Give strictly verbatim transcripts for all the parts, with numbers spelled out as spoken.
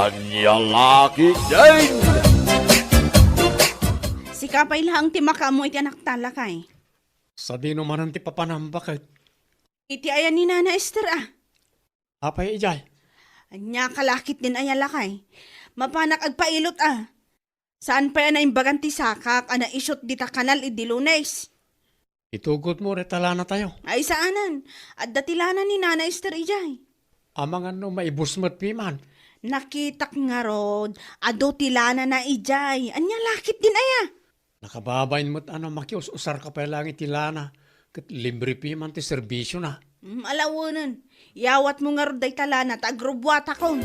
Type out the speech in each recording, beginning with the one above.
Ania la ketdin? Sika pay laeng ti makaammo iti anakta, lakay. Sadino manen ti papanam, baket? Iti ayan ni Nana Esther, a. Apay idiay? Ania ka la ketdin aya, lakay? Mapanak agpailot, a. Saan pay a naimbagan ti sakak a naisut dita kanal idi Lunes? Itugotmo dayta lanatayo. Ay, saanen. Adda ti lana ni Nana Esther idiay. Amangan no maibus met piman. Nakitak ngarud, adu ti lanana idiay. Ania la ketdin aya? Nakababain met a no makius-usarka pay laeng iti lana, ket libre piman ti serbisiona. Mm, alawenen. Iyawatmo ngarud dayta lana ta agrubbuatakon.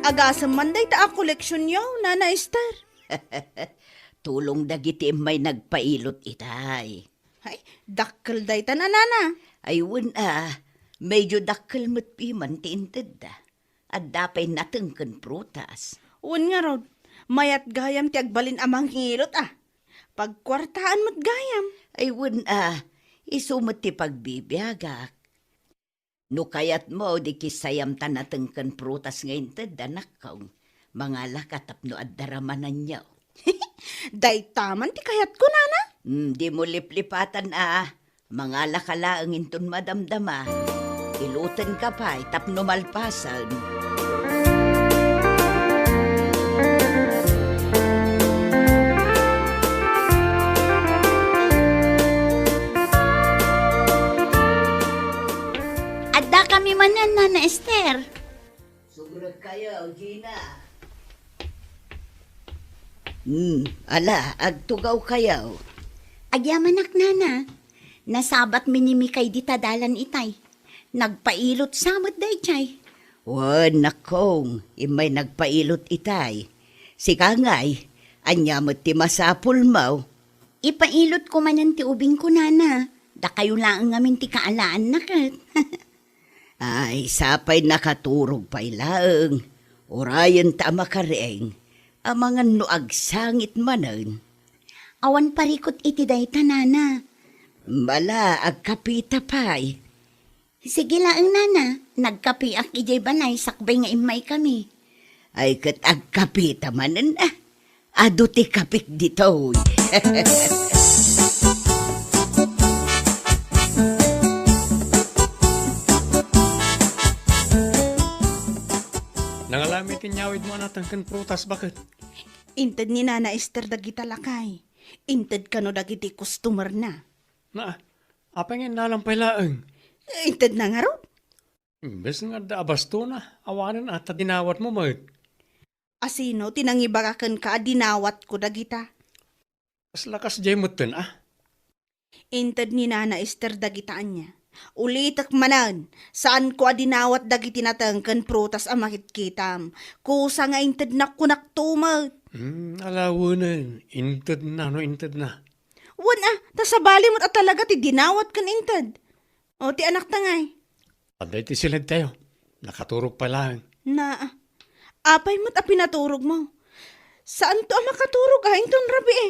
Agasem man dayta a koleksionyo, Nana Esther. Tulong dagiti immay nagpailot itay. Ay, dakkel dayta, Nana. Ay, wen a, medyo dakkel met piman ti intedda. Adda pay nateng ken prutas. Wen ngarud, mayat gayam ti agbalin a mangilot a. Pagkuartaan met gayam. Ay, wen a, isu met ti pagbibiagak. No kayatmo, di kissayam ta nateng ken prutas nga inted, anakkong. Mangalaka tapno adda ramananyo. Dayta man ti kayatko, Nana. Hmm, dimo liplipatan a. Mangalaka laeng inton madamdama. Ilutenka pay tapno malpasen. Addakami manen, Nana Esther. Sumrekkayo, Gina. Hmm, ala, agtugawkayo. Agyamanak, Nana. Nasabatmi ni Mikay dita dalan itay. Nagpailot sa met daydiay. Wen, nakong, immay nagpailot itay. Sika ngay, ania met ti masapulmo? Ipailotko manen ti ubingko, Nana. Dakayo laeng ngamin ti kaalaanna ket. Ay, sapay nakaturog pay laeng. Urayen ta a makareng, amangan no agsangit manen. Awan parikut iti dayta, Nana. Ala, agkapita pay. Sige laeng, Nana. Nagkapiak idiay balay sakbay nga immaykami. Ay, ket agkapita manen, a. Adu ti kapik ditoy. Nangalami ti inyawidmo a nateng ken prutas, baket? Inted ni Nana Esther dagita, lakay. Inted kano dagiti customer-na. Na, apay nga innalam pay laeng? Intedna ngarud. Imbes nga adda a bastona, awanen a ta dinawatmo met. Asino ti nangibaga kenka a dinawatko dagita? Kasla kasdiay metten, a? Inted ni Nana Esther dagita ania. Ulitek manen, saanko a dinawat dagiti nateng ken prutas a makitkitam. Kusa nga intednak kunakto met. Hmm, alawenen, intedna no intedna. Wen a, ta sabali met a talaga ti dinawat ken inted. O, ti anakta ngay? Adda iti siledtayo. Nakaturog pay laeng. Naa. Apay met a pinaturogmo? Saanto a makaturog a inton rabii.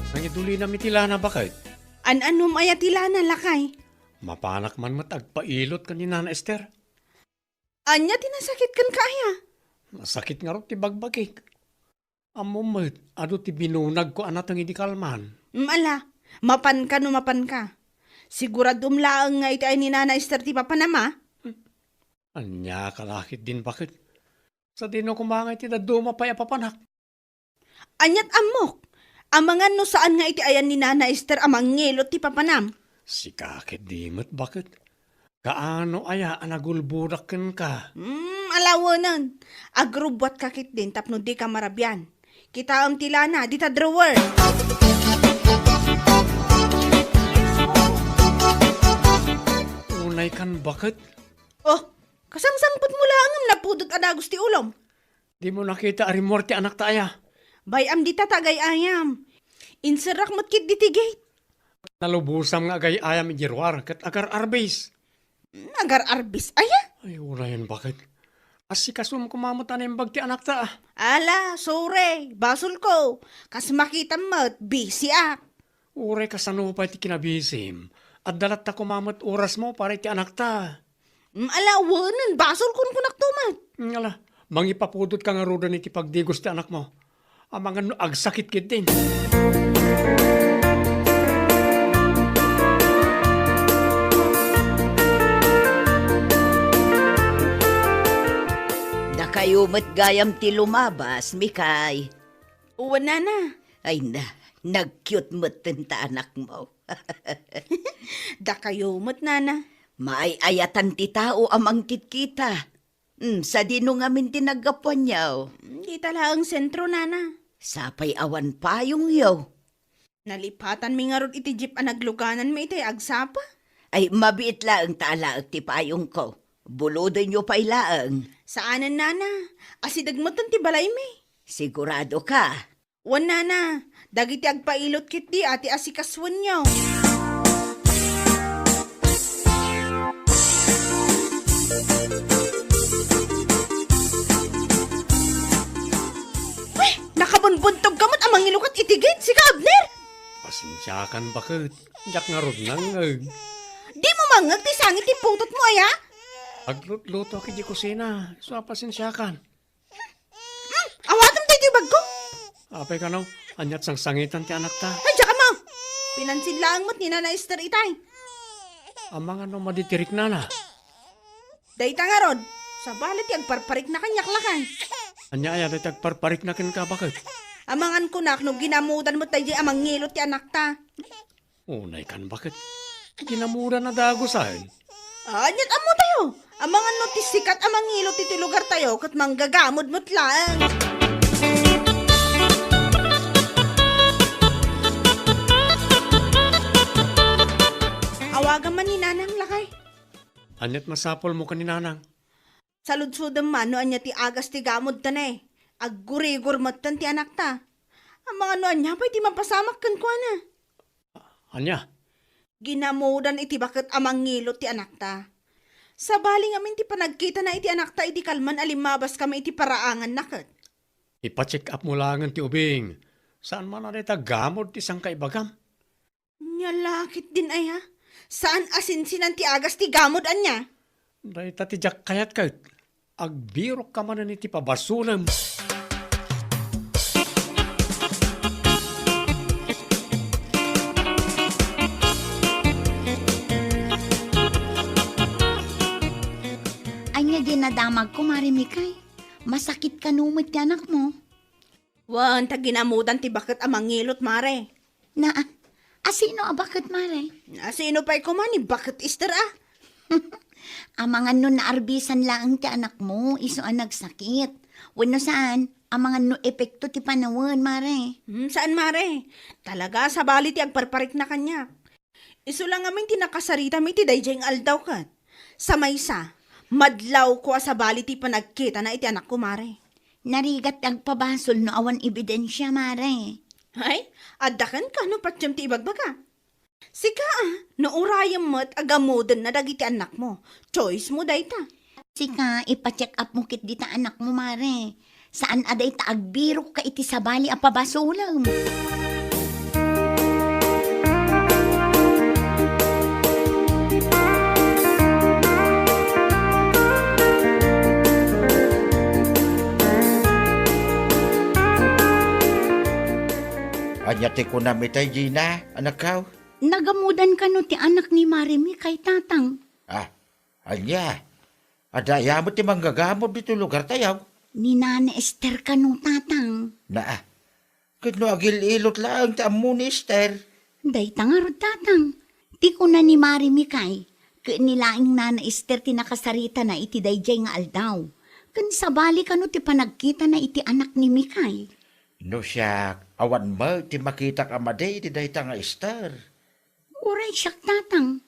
Nangidulinam iti lana, baket? An-anom aya ti lana, lakay? Mapanak man met agpailot ken ni Nana Esther. Ania ti nasakit kenka aya? Nasakit ngarud ti bagbagik. Ammom met, adu ti binunagko a nateng idi kalman. Mm, ala, mapanka no mapanka. Siguradom laeng nga iti ay ni Nana Esther ti papanam, a? Ania ka la ketdin, baket? Sadino koma nga iti dadduma pay a papanak? Aniat ammok? Amangan no saan nga iti ayan ni Nana Esther a mangilot ti papanam? Sika ketdi met, baket? Kaano aya a nagulbodak kenka? Hmm, alawenen. Agrubbuatka ketdin tapno dika marabian. Kitaem ti lana dita drawer. Unay kan, baket? Oh, kasangsangpetmo laeng ngem napudot a dagus ti ulom. Dimo nakita a rimmuar ti anakta aya? Bay-am dita ta agay-ayam. Inserrak met ketdi ti gate. Nalubosam nga agay-ayam iti ruar ket agar-arbis. Agar-arbis aya? Ay, urayen baket. Asikasom koma met a naimbag ti anakta. Ala, sorry, basolko. Kas makitam met, busy-ak. Uray kasano pay ti kinabisim, adda latta koma met orasmo para iti anakta. Mm, ala, wenen, basolkon kunakto met. Mm, ala, mangipapudotka ngaruden iti pagdigos ti anakmo. Amangan no agsakit ketdin. Dakayo met gayam ti lumabas, Mikay. Wen, nana. Ay na, nag-cute metten ta anakmo. Dakayo met, nana. Maay-ayatan ti tao a mangkitkita. Hmm, sadino ngamin ti naggapuanyo? Dita laeng sentro, nana. Sapay awan payongyo. Nalipatanmi ngarud iti jeep a naglugananmi itay agsapa. Ay, mabiit laeng ta alaek ti payongko. Bulodenyo pay laeng. Saanen, nana. Asideg metten ti balaymi. Sigurado ka? Wen, nana, dagiti agpailot ketdi a ti asikasoenyo. Uy, nakabunbuntogka met a mangilokat iti gate, sika, Abner? Pasensiakan baket, diak ngarud nangngeg. Dimo mangngeg ti sangit ti putotmo, aya? Aglutlutoak iti kusina, isu a pasensiakan. Hmm, awatem daytoy bagko. Apay kano, ania't sangsangitan ti anakta? Ay, diak ammo. Pinansin laeng met ni Nana Ester itay. Amangan no madi ti riknana? Dayta ngarud, sabali ti agparparikna kaniak laeng. Ania aya dayta agparparikna kenka, baket? Amangan kunak no ginamudan met daydiay a mangngilot ti anakta. Unay kan, baket? Ginamudan a dagusen. Ania't ammotayo? Amangan no ti sikat a mangngilot iti lugartayo ket manggagamod met laeng. Awagam man ni Nanang, lakay. Ania't masapulmo ken ni Nanang? Saludsodem man no ania ti agas ti gamodta ne. Aggurigor metten ti anakta. Amangan no ania pay ti mapasamak kenkuana. Ania? Ginamudan iti baket a mangngilot ti anakta. Sabali ngamin ti panagkitana iti anakta idi kalman a limmabaskami iti paraanganna ket. Ipa-check up mo laengen ti ubing. Saan man a dayta gamod ti sangkaibagam? Nia la ketdin aya? Saan a sinsinan ti agas ti gamod, ania? Dayta ti diak kayat ket. Agbirokka manen iti pabasolem. Ania dinadamagko, Mare Mikay? Masakit kano met ti anakmo? Wen, ta ginamudan ti baket a mangngilot, Mare. Na, asino a baket, Mare? Asino pay koma ni baket, Ester, a? Amangan no naarbisan laeng ti anakmo, isu a nagsakit. Wenno saan, amangan no epekto ti panawen, Mare. Hmm, saan, Mare. Talaga, sabali ti agparparikna kaniak. Isu la ngamin ti nakasaritami iti daydiay nga aldaw ket. Sa maysa, madlawko a sabali ti panagkitana iti anakko, Mare. Narigat ti agpabasol no awan ebidensia, Mare. Ay, adda kenka no patiem ti ibagbaga. Sika a, no urayem met a gamodenna dagiti annakmo, choice mo dayta. Sika, ipa-check up mo ketdi ta anakmo, Mare. Saan a dayta agbirokka iti sabali a pabasolem. Ania ti kunam itay, Gina, anakko? Nagamodan kano ti anak ni Mare Mikay, Tatang? Ah, ania? Adda aya met ti manggagamod ditoy lugartayo? Ni Nana Ester kano, Tatang. Naa, ket no agil-ilot laeng ti ammo ni Ester? Dayta ngarud, Tatang. Ti kuna ni Mare Mikay, ket ni laeng Nana Ester ti nakasaritana iti daydiay nga aldaw. Ken sabali kano ti panagkitana iti anak ni Mikay? No siak, awan met ti makitak a madi iti dayta nga Ester. Uray siak, Tatang,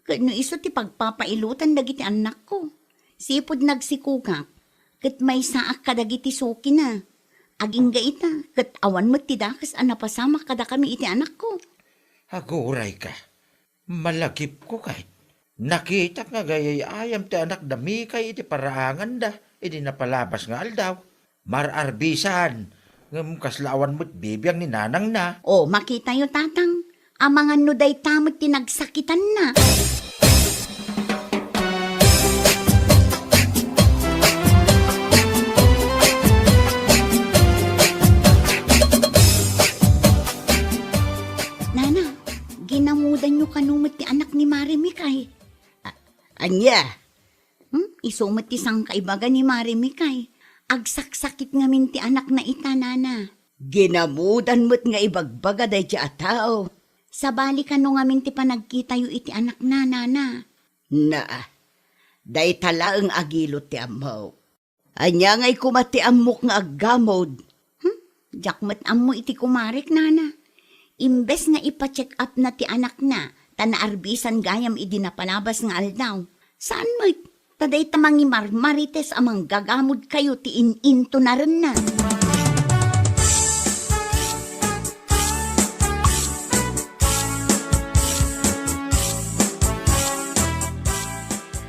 ket no isu ti pagpapailotan dagiti annakko, sipud nagsikogak, ket maysaak kadagiti sukina. Agingga ita, ket awan met ti dakes a napasamak kadakami iti anakko. Agurayka. Malagipko ket. Nakitak nga agayayayam ti anakda Mikay iti paraanganda idi napalabas nga aldaw. Mar-arbisan, ngem kasla awan met bibiag ni nanangna. O, makitayo, Tatang. Amangan no dayta met ti nagsakitanna. Nana, ginamudanyo kano met ti anak ni Mare Mikay? A-, ania? Hmm? Isu met ti sangkaibaga ni Mare Mikay. Agsaksakit ngamin ti anakna ita, Nana. Ginamudan met nga ibagbaga daydiay a tao. Sabali kano ngamin ti panagkitayo iti anakna, Nana? Naa, dayta laeng agilot ti ammok. Ania ngay koma ti ammok nga aggamod? Hmm? Diak met ammo iti kumarek, Nana. Imbes nga ipa-check up na ti anakna, ta naarbisan gayam idi napalabas nga aldaw. Saan met, ta dayta mangimarmarites a manggagamod kayo ti in-intonarenna.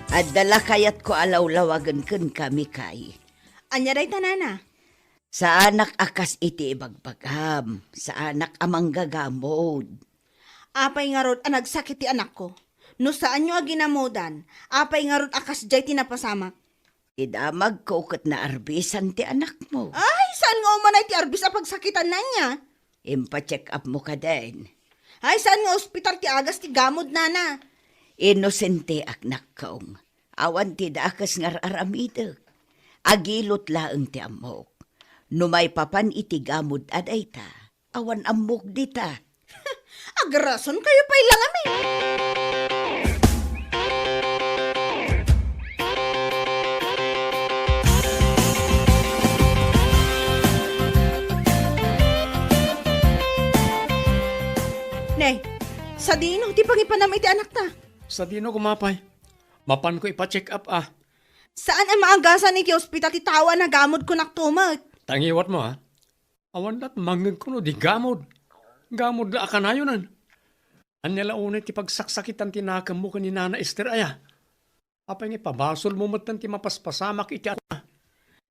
Adda la kayatko a lawlawagen kenka, Mikay. Ania dayta, Nana? Saanak a kas iti ibagbagam, saanak a manggagamod. Apay ngarud a nagsakit ti anakko? No saanyo a ginamudan, apay ngarud a kasdiay ti napasamak? Idamagko ket naarbisan ti anakmo. Ay, saan nga umanay ti arbis a pagsakitanna ania? Impa-check up mo kadin. Ay, saan nga ospital ti agas ti gamod, Nana? Inosenteak, nakkong. Awan ti dakes nga ar-aramidek. Agilot laeng ti ammok. No maipapan iti gamod a dayta, awan ammok dita. Agrasonkayo pay la ngamin. Ne, sadino ti pangipanam iti anakta? Sadino koma pay? Mapanko ipa-check up a. Saan a maagasan iti ospital ti tao a nagamod, kunak tumet. Tangiwat mo, ha? Awan lat mangngeg kuno di gamod. Gamod la a kanayonan. Ania la unay ti pagsaksakitan ti nakemmo ken ni Nana Ester aya? Apay nga ipabasol mo metten ti mapaspasamak iti adu-, a?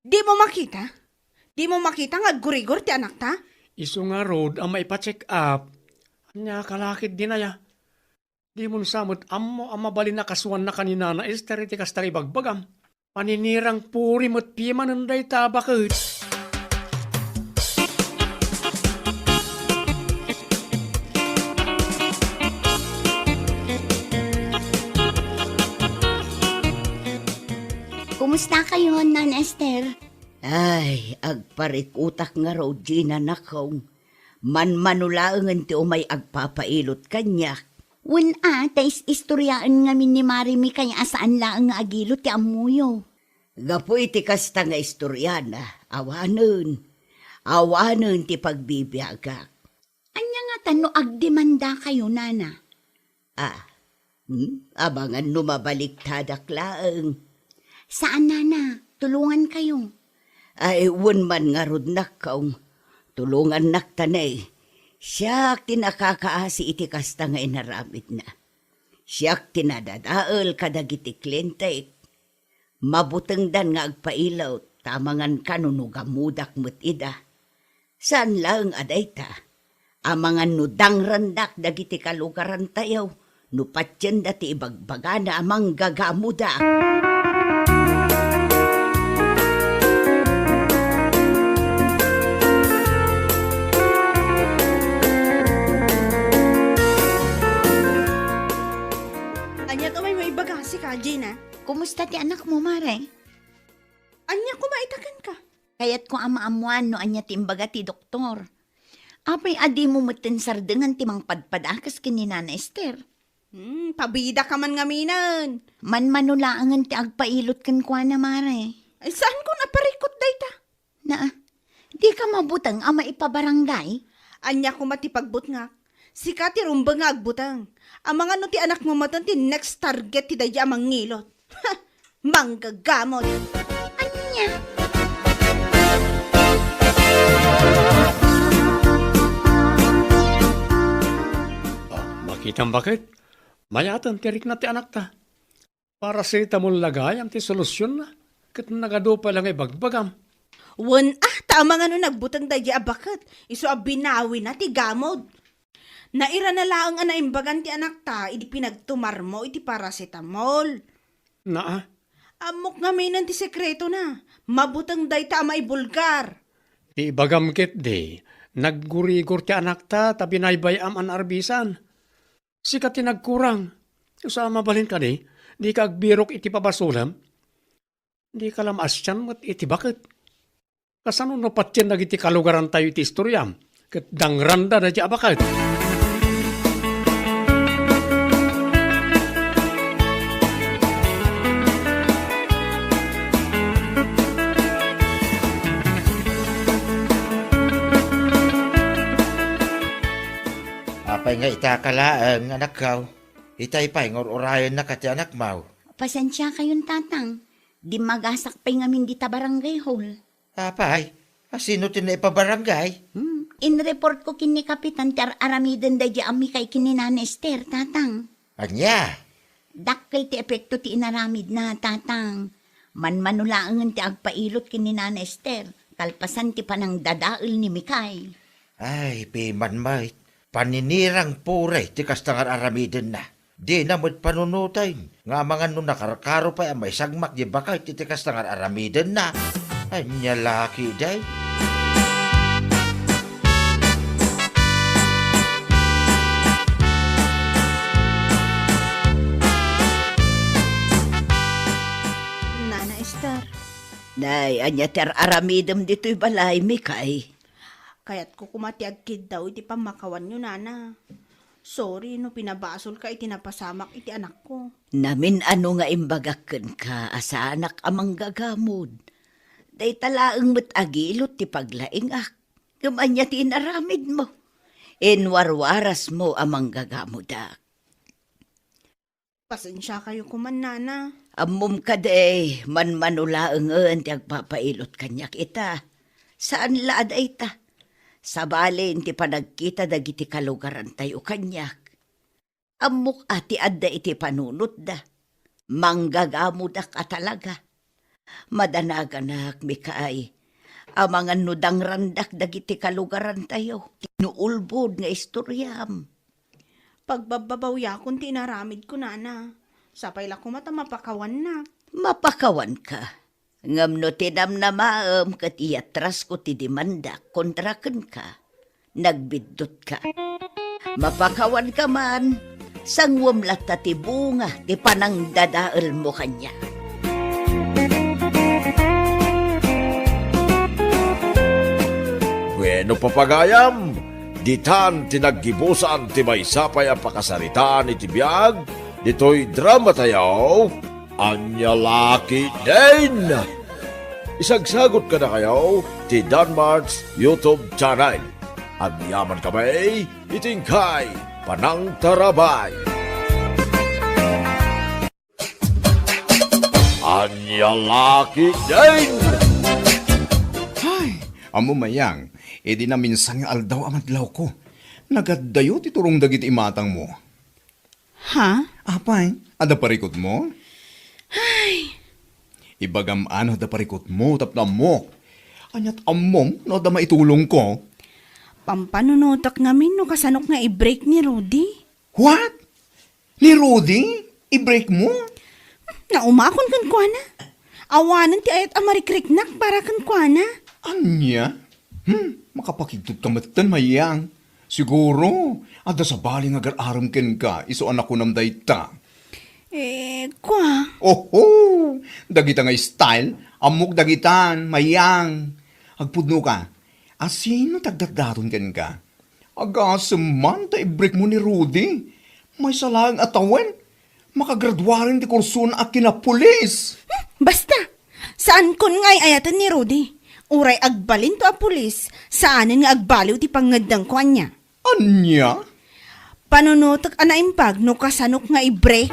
Di mo makita? Di mo makita nga aggurigor ti anakta? Isu ngarud a maipa-check up. Ania ka lakit din aya? Dimon sa met ammo a mabalin a kasuannaka ni Nana Ester iti kasta nga ibagbagam. Paninirang puri met pimanen dayta a baket. Kumusta kayon, Nana Ester? Ay, agparikutak ngarud, Gina, nakong. Manmano laengen ti umay agpapailot kaniak. Wen a, ta is-istoriaen ngamin ni Mare Mikay a saan laeng nga agilot ti ammoyo. Gapu iti kasta nga istoriana, awanen. Awanen ti pagbibiagak. Ania ngata no agdemandakayo, Nana? Ah, hmm? Amangan no mabaliktadak laeng. Saan, Nana. Tulongankayo. Ay, wen man ngarud, nakkong. Tulongannakta ne. Siak ti nakakaasi iti kasta nga inaramidna. Siak ti nadadael kadagiti klientek. Mabutengdan nga agpailot, ta amangan kano no gamodak met ida. Saan laeng a dayta, amangan no dangrandak dagiti kalugarantayo no patienda ti ibagbagana a manggagamoda. Ania ti umay maibaga, sika, Gina? Kumusta ti anakmo, Mare? Ania koma ita kenka? Kayatko a maammoan no ania ti imbaga ti doktor. Apay a dimo metten sardengan ti mangpadpadakes ken ni Nana Ester? Hmm, pabidaka man ngaminen. Manmano laengen ti agpailot kenkuana, Mare. Ay, saankon a parikut dayta? Naa, dika mabuteng a maipabarangay? Ania koma ti pagbutngak? Sika ti rumbeng nga agbuteng. Amangan no ti anakmo metten ti next target ti daydi a mangngilot. Manggagamot. Ania? Itan baket, mayaten ti rikna ti anakta. Paracetamol la gayam ti solusionna, ket nagadu pay la nga ibagbagam. Wen, ah, ta amangan no nagbuteng daydi a baket, isu a binawina ti gamod. Nairana laeng a naimbagan ti anakta idi pinagtumarmo iti paracetamol. Naa. Ammok ngaminen ti sekretona. Mabuteng dayta a maibulgar. Ti ibagam ketdi, naggurigor ti anakta ta binaybay-am a naarbisan. Sika ti nagkurang. Sa mabalin kadi, dika agbirok iti pabasolem? Dika la maasian met iti baket. Kasano no patien dagiti kalugarantayo iti istoriam, ket dangranda daydi a baket? Apay nga ita ka laeng, anakko? Itay pay nga ur-urayennaka ti anakmo. Pasensiakayon, Tatang. Dimmagasak pay ngamin dita barangay hall. Apay, a sino ti naipabarangay? Hmm, inreportko ken ni Kapitan ti ar-aramiden daydi a Mikay ken ni Nana Ester, Tatang. Ania? Dakkel ti epekto ti inaramidna, Tatang. Manmano laengen ti agpailot ken ni Nana Ester, kalpasan ti panangdadael ni Mikay. Ay, piman met. Paninirang pay ti kasta nga ar-aramidenna. Dina met panunoten nga amangan no nakarkaro pay a maisagmak di baket iti kasta nga ar-aramidenna. Ania la ketdi? Nana Ester. Nay, ania ti ar-aramidem ditoy balay, Mikay? Kayatko koma ti agkiddaw iti pammakawanyo, Nana. Sorry no pinabasolka iti napasamak iti anakko. Namin-ano nga imbagak kenka a saanak a manggagamod. Dayta laeng met agilot ti paglaingak. Ngem ania ti inaramidmo? Inwarwarasmo a manggagamodak. Pasensiakayo koma, Nana. Ammom kadi, manmano laengen ti agpapailot kaniak ita. Saan la a dayta. Sabali ti panagkita dagiti kalugarantayo kaniak. Ammok a ti adda iti panunotda. Manggagamodak a talaga. Madanaganak, Mikay, amangan no dangrandak dagiti kalugarantayo, ti naulbod nga istoriam. Pagbabbabawiakon ti inaramidko, Nana. Sapay la koma ta mapakawannak. Mapakawanka. Ngem no tinamnamaem ket iyatrasko ti demandak kontra kenka, nagbiddutka. Mapakawanka man, sanguem latta ti bunga ti panangdadaelmo kaniak. Bueno, papagayam, ditan ti naggibusan ti maysa pay a pakasaritaan iti biag ditoy dramatayo. Ania la ketdin? Isagsagot kadakayo ti Danmart's YouTube channel. Agyaman kami iti inkay panangtarabay. Ania la ketdin? Ay, ammom, Mayang, idi naminsan nga aldaw a madlawko, nagaddayo ti turong dagiti imatangmo. Ha? Apay, adda parikutmo? Ay. Ibagam a no adda parikutmo tapno ammok. Ania't ammom no adda maitulongko? Pampanunotek ngamin no kasanok nga i-break ni Rudy. What? Ni Rudy? I-break mo? Naumakon kenkuana. Awanen ti ayat a marikriknak para kenkuana. Ania? Hmm, makapakigtot ka metten, Mayang. Siguro, adda sabali nga agar-arem kenka isu a nakunam dayta. Eh, kua. Oho! Dagita nga style, ammok dagitan, Mayang. Agpudno ka, asino ti agdatdaton kenka? Agasem man ta i-break mo ni Rudy. Maysa laeng a tawen, makagraduaren ti kursona a kinapulis. Hmm, basta! Saankon nga ay-ayaten ni Rudy. Uray agbalinto a pulis, saanen nga agbaliw ti pangngeddengko ania. Ania? Panunotek a naimbag no kasanok nga i-break.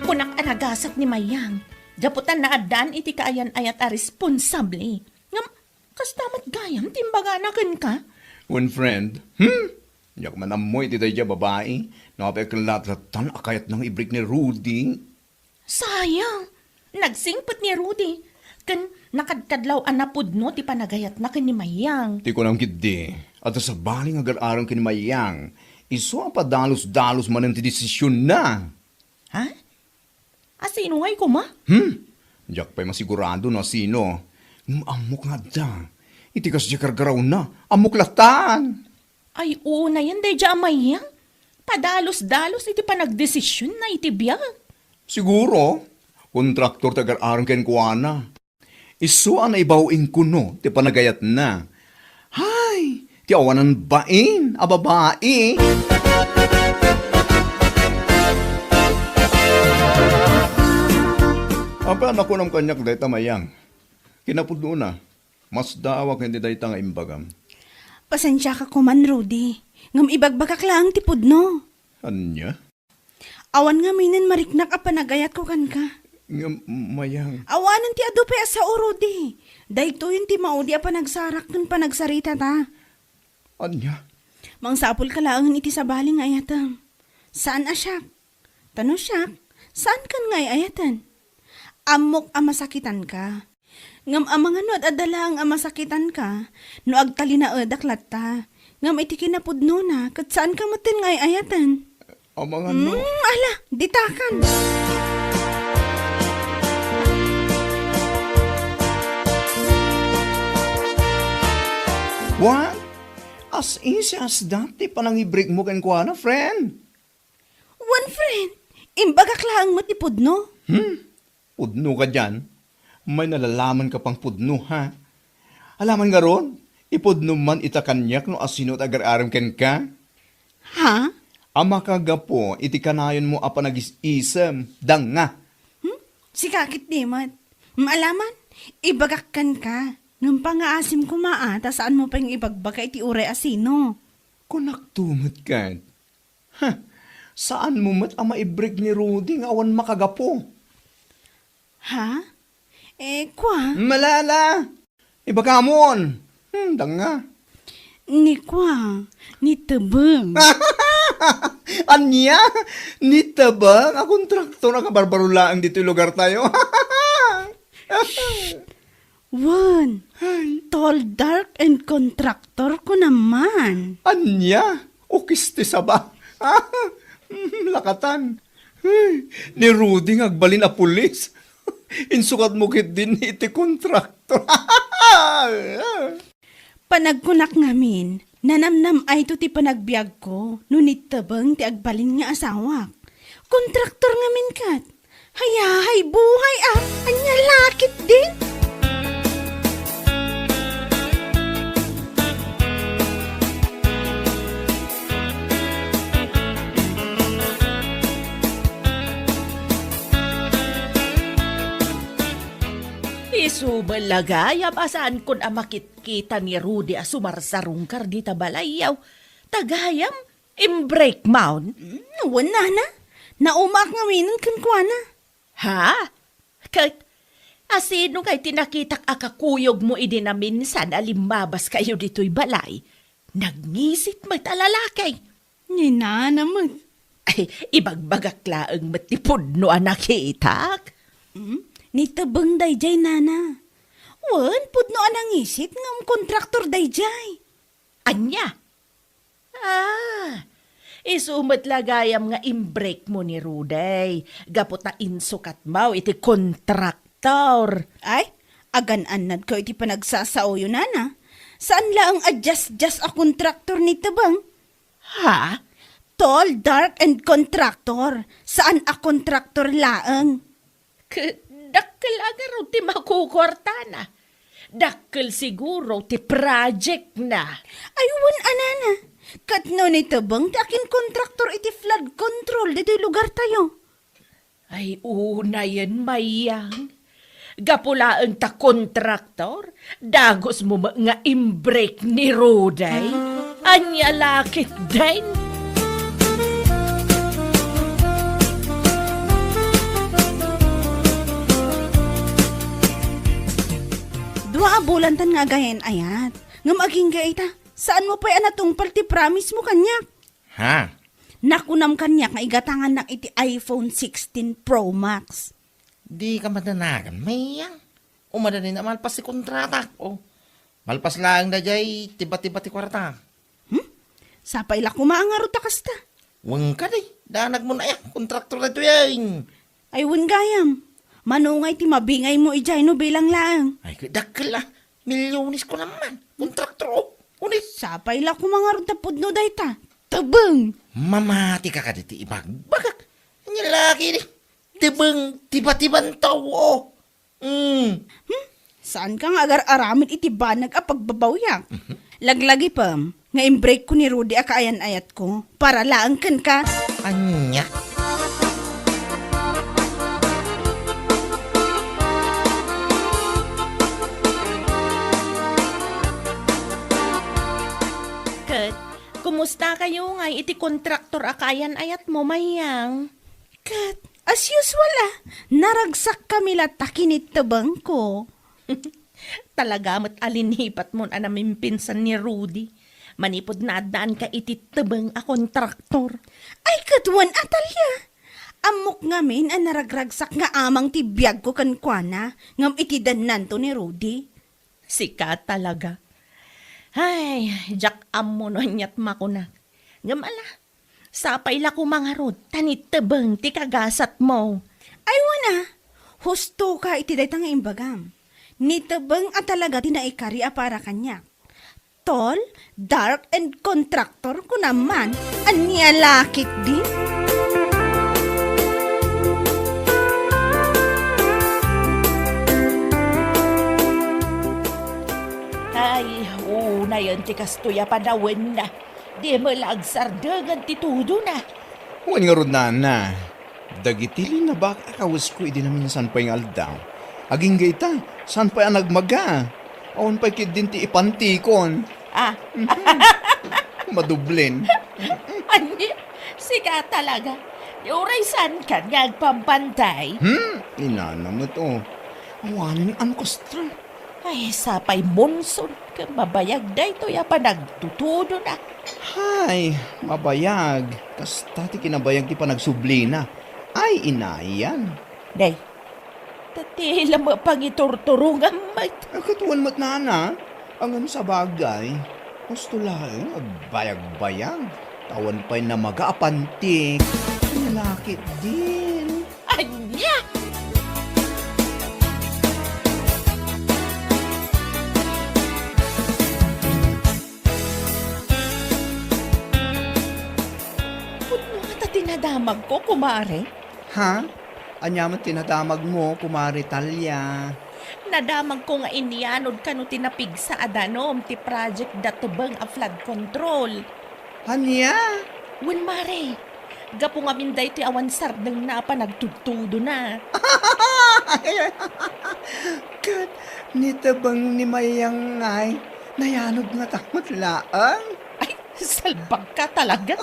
Kunak Asak ni Mayang, gapu ta naaddaan iti kaayan-ayat a responsable. Ngem, kasta met gayam ti imbagana kenka? Wen, friend, hmm? Diak man ammo iti daydiay a babai, no apay ket latta a kayatna nga ibrek ni Rudy. Sayang! Nagsingpet ni Rudy, ken nakadkadlaw a napudno ti panagayatna ken ni Mayang. Ti kunam ketdi, adda sabali nga agar-arem ken ni Mayang, isu a padalus-dalus manen ti desisionna. Ha? Asino ngay koma? Hmm? Diak pay masigurado no asino. Ngem ammok nga adda. Iti kasdiay gargarawna, ammok lattan. Ay, unayen daydiay a Mayang. Padalus-dalus iti panagdesisionna iti biag. Siguro, kontraktor ti agar-arem kenkuana. Isu a naibaw inkuno ti panagayatna. Hay, ti awanan bain a babai. Apay a nakunam kaniak dayta, Mayang? Kinapudnona, masdaawak iti dayta nga imbagam. Pasensiaka koman, Rudy. Ngem ibagbagak laeng ti pudno. Ania? Awan ngaminen mariknak a panagayatko kenka. Ngem, Mayang. Awanen ti adu pay a sao, Rudy. Daytoyen ti maudi a panagsarak ken panagsaritata. Ania? Mangsapulka laengen iti sabali nga ayatem. Saan a siak. Ta no siak, saankan nga ay-ayaten. Ammok a masakitanka. Ngem amangan no ad-adda laeng a masakitanka, no agtalinaedak latta. Ngem iti kinapudnona, ket saanka metten nga ay-ayaten. Amangan no. Mm, ala, ditakan. What? As easy as that, ti panangibrekmo kenkuana, friend? Wen, friend, imbagak laeng met ti pudno. Hmm? Pudno kadian? May nalalaman ka pang pudno, ha? Alaman ngarud, ipudnom man ita kaniak no asino ti agar-arem kenka? Ha? A makagapu iti kanayonmo a panagis-isem, danga. Hmm? Sika ketdi met. Maalaman, ibagak kenka. Ngem pangaasim koma a, ta saanmo pay nga ibagbaga iti uray a sino. Kunakto met ket. Huh, saanmo met a maibrek ni Rudy nga awan makagapu? Ha? Eh, kua? Malala! Ibagamon! Hmm, danga. Ni kua, ni Tebeng. Ania? Ni Tebeng a kontraktor a kabarbaro laeng ditoy lugartayo? Wen, ay, tall, dark, and contractor ko naman. Ania? Ukis ti saba. Lakatan. Ay, ni Rudy nga agbalin a pulis. Insukatmo ketdin iti kontraktor. Panagkunak ngamin, nanamnam-ayto ti panagbiagko no ni Tebeng ti agbalin nga asawak. Kontraktor ngamin ket. Hayahay buhay a, ania la ketdin? Isu met la gayam a saankon a makitkita ni Rudy a sumarsarungkar dita balayyo. Ta gayam, imbrekmon? Mm, wen, nana. Naumaak ngaminen kenkuana. Ha? Ket, asino ngay ti nakitak a kakuyogmo idi naminsan a limmabaskayo ditoy balay? Nagngisit met a lalaki. Ni nana met. Ay, ibagbagak laeng met ti pudno a nakitak. Mm, ni Tebeng daydiay, nana. Wen, pudno a nangisit ngem kontraktor daydiay. Ania? Ah, isu met la gayam nga imbrekmo ni Rudy, gapu ta insukatmo iti kontraktor. Ay, agan-annadko iti panagsasaoyo, nana. Saan laeng a diasdias a kontraktor ni Tebeng? Ha? Tall, dark, and contractor. Saan a kontraktor laeng. Ket dakkel a ngarud ti makukuartana. Dakkel siguro ti project na. Ay, wen a, nana. Ket no ni Tebeng ti akinkontraktor iti flood control ditoy lugartayo. Ay, unayen, Mayang. Gapu laeng ta kontraktor, dagusmo met nga imbrek ni Rudy. Ania la ketdin? Abulantan nga agayan-ayat. Ngem agingga ita, saanmo pay a natungpal ti promise mo kaniak. Ha? Nakunam kaniak nga igatangannak iti iPhone sixteen Pro Max. Dika madanagan, Mayang. O madani na malpas ti kontratak. O, malpas laeng daydiay tiba-tiba ti kuarta. Hmm? Sapay la koma a ngarud ta kasta. Wen kadi, danagmon aya, kontraktor daytoyen. Ay, wen gayam. Mano ngay ti mabingaymo idiay no bilang laeng? Ay, dakkel a. Milyones ko naman. Kontraktor, o. Unis. Sapay la koma ngarud ta pudno dayta. Tebeng! Mamatika kadi ti ibagbagak. Ania la kadi? Tebeng, tiba-tiban tao, o. Mm. Hmm? Saanka nga agar-aramid iti banag a pagbabawiak? Mhm. Laglagipem nga imbreak ko ni Rudy a kaayan-ayatko para laeng kenka. Ania? Ket, kumusta kayo ngay iti kontraktor a kaayan-ayatmo, Mayang? Ket, as usual, a, naragsakkami latta ken ni tebengko. Talaga met a linipatmon a namimpinsan ni Rudy. Manipud naaddaanka iti tebeng a kontraktor. Ay, ket wen, Atalia. Ammok ngamin a naragragsak nga amang ti biagko kenkuana, ngem iti dennanto ni Rudy. Sika talaga. Ay, diak ammo no aniat makunak. Ngem ala, sapay la koma ngarud, ta ni tebeng ti kagasatmo. Ay, wen a, husto ka iti dayta nga imbagam. Ni tebeng a talaga ti naikari a para kaniak. Tall, dark, and contractor, kunam man. Ania la ketdi? Ay, unayen ti kastoy a panawen. Di met la agsardengen ti tudona. Wen ngarud, nana, dagiti linabak a kawesko idi naminsan pay nga aldaw, agingga ita, saan pay a nagmaga. Awan pay ketdin ti ipantikon. Ah. Mhm. Madublen. Ania, sika talaga. Uray saankan nga agpampantay. Hmm, inana met, o. Awanen a no kasta. Ay, sapay monson, ket mabayag daytoy a panagtutudona. Hay, mabayag. Kasta ti kinabayag ti panagsublina. Ay, inayan. Day, ta ti la met pangiturturongam met. Ay, ket wen met, nana. Ngem sabagay, husto laeng agbayagbayag. Awan pay namaga a pantik. Ania la ketdin? Ania? Pudno ngata ti nadamagko, kumare. Ha? Ania met ti nadamagmo, kumare Talia? Nadamagko nga inyanod kano ti napigsa a danum ti project da tebeng a flood control. Ania? Wen, mare. Gapu ngamin daytoy awan sardengna a panagtudtudona. Ket ni tebeng ni Mayang ngay, nayanod ngata met laeng? Ay, salbagka talaga.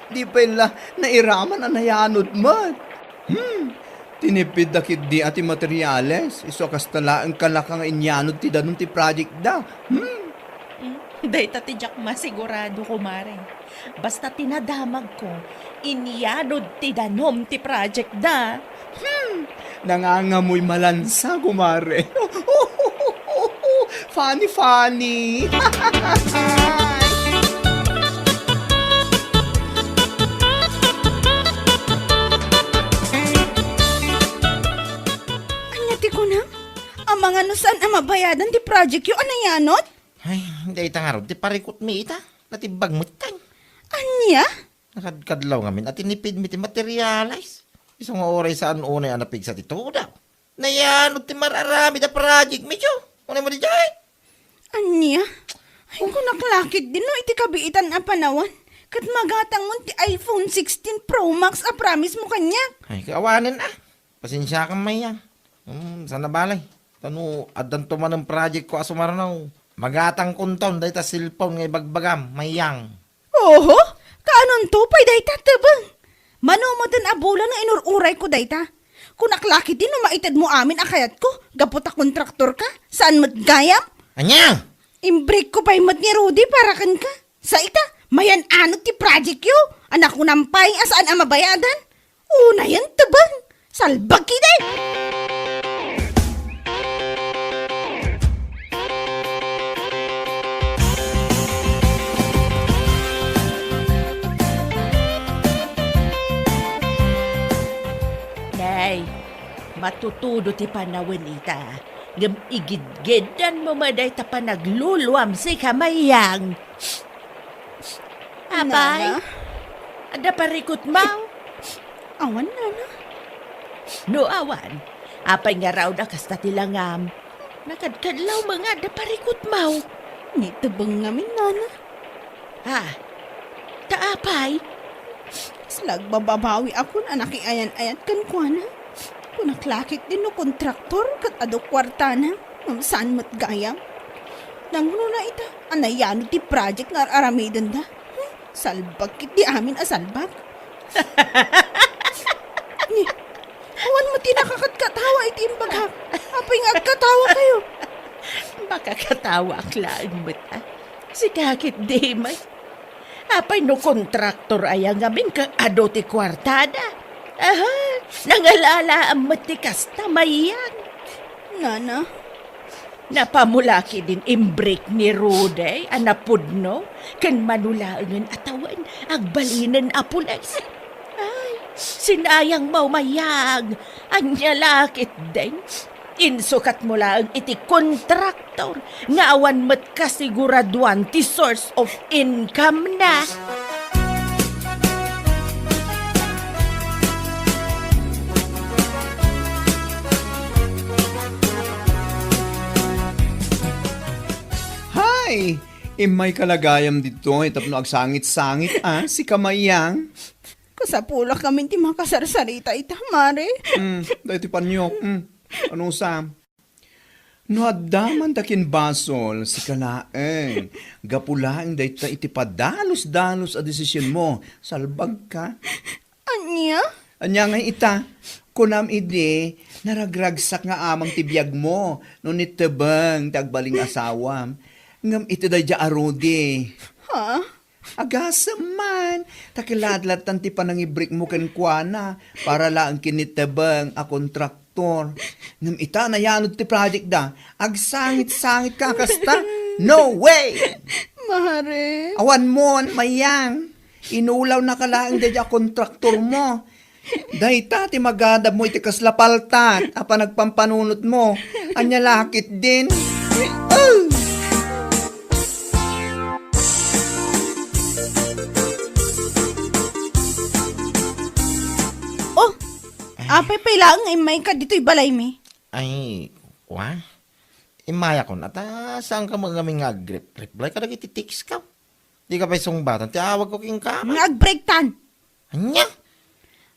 Di pay la nairaman a nayanod met. Hmm, tinipidda ketdi a ti materiales, isu a kasta laeng kalaka nga inyanod ti danum ti project da. Hmm. Hmm, dayta ti diak masigurado, kumare. Basta ti nadamagko, inyanod ti danum ti project da. Hmm, nangangamoy malansa, kumare. Funny, funny. Ania ti kunam? Amangan no saan a mabayadan ti project yo a nayanod? Ay, dayta ngarud ti parikutmi ita. Natibbag metten. Ania? Nakadkadlaw ngamin a tinipidmi ti materialis. Isu nga uray saan unay a napigsa ti tudaw. Nayanod ti mar-aramid a project mi, Diyo. Unay mo di jay? Ania? Ay, kunak la ketdin no iti kabiitan a panawen. Ket magatangmon ti iPhone sixteen Pro Max a promise mo kaniak. Ay, kaawanen a. Pasensiakan, Mayang. Hmm, saan a bale. Ta no addanto manen project ko a sumarno, magatangkonton dayta cellphone nga ibagbagam, Mayang. Oho, kaanonto pay dayta, tebeng? Mano metten a bulan nga inur-urayko dayta. Kunak la ketdi no maitedmo amin a kayatko, gapu ta kontraktor ka, saan met gayam? Ania? Imbreak ko pay met ni Rudy para kenka. Sa ita, mayan-anod ti project yo, a nakunam pay a saan a mabayadan. Unayen tebeng, salbag ketdi! Nay, matutudo ti panawen ita. Ngem igidgiddanmo met dayta panagluluam, sika Mayang. Apay? Nana? Adda parikutmaw? Awan, Nana. No awan, apay ngarud a kasta ti langam? Nakadkadlaw met nga adda parikutmaw. Nitebeng ngamin, Nana. Ah, ta apay? Kasla agbababawiakon a nakiayan-ayat kenkuana. Kunak la ketdi no kontraktor ket adu kuartana, ngem saan met gayam. Nangruna ita a nayanod ti project nga ar-aramidenda. Hmm, salbag ketdi amin a salbag. Ni, awan met ti nakakatkatawa iti imbagak. Apay nga agkatawa kayo? Makakatawaak laeng met, a. Sika ketdi, May. Apay no kontraktor aya ngamin ket adu ti kuartada? Aha, nangalalaam met ti kasta, Mayang. Nana. Napamula ketdin imbreak ni Rudy a napudno ken mano laengen a tawen agbalinen a pulis. Ay, sinayangmo, Mayang. Ania la ketdin? Insukatmo laeng iti kontraktor nga awan met kasiguraduan ti source of income na. Hay! Immayka la gayam ditoy tapno agsangit-sangit, a, sika Mayang. Kasapulak ngamin ti makasarsarita ita, Mare. Hmm, daytoy paniok. Hmm, ano sa? No adda man ta kin basol, sika laeng. Gapu laeng dayta iti padalus-dalus a desisionmo, salbagka. Ania? Ania ngay ita, kunam idi, naragragsak nga amang ti biagmo no nitebeng ti agbalin nga asawam. Ngem iti daydiay a Rudy. Ha? Agasem man, ta kiladladtan ti panangibreakmo kenkuana para laeng ken ni Tebeng a kontraktor. Ngem ita, nayanod ti project da, agsangit-sangit ka kasta? No way! Mare. Awan mon, Mayang. Inulawnaka laeng daydiay a kontraktormo. Dayta ti magadabmo iti kasla paltak a panagpampanunotmo. Ania la ketdin? Oh, apay pay laeng nga immayka ditoy balaymi? Ay, wa? Immayakon, ata, saanka met ngamin nga agrep-, reply kadagiti text ko? Dika pay sungbatan ti awagko kenka. Nga agbreaktan. Ania?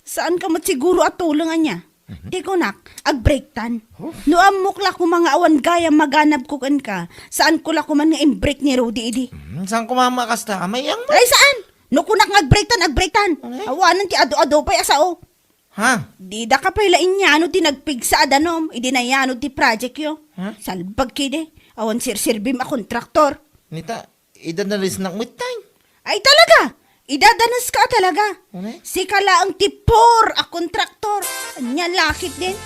Saanka met siguro a tuleng, ania? Mhm. Ti kunak, agbreaktan. Huh? No ammok la koma nga awan gayam maganabko kenka, saanko la koman nga imbreak ni Rudy idi. Mhm, saan koma makasta, Mayang mo? Ay, saan? No kunak nga agbreaktan, agbreaktan. Ay. Awanen ti adu-adu pay a sao. Ha? Didaka pay la inyano ti nagpigsa a danum, idi nayanod ti project yo. Ha? Salbag ketdi, awan serserbim a kontraktor. Nita, idadanesnak met tay. Ay talaga! Idadaneska a talaga. Ano? Sika laeng ti poor a kontraktor. Ania la ketdin?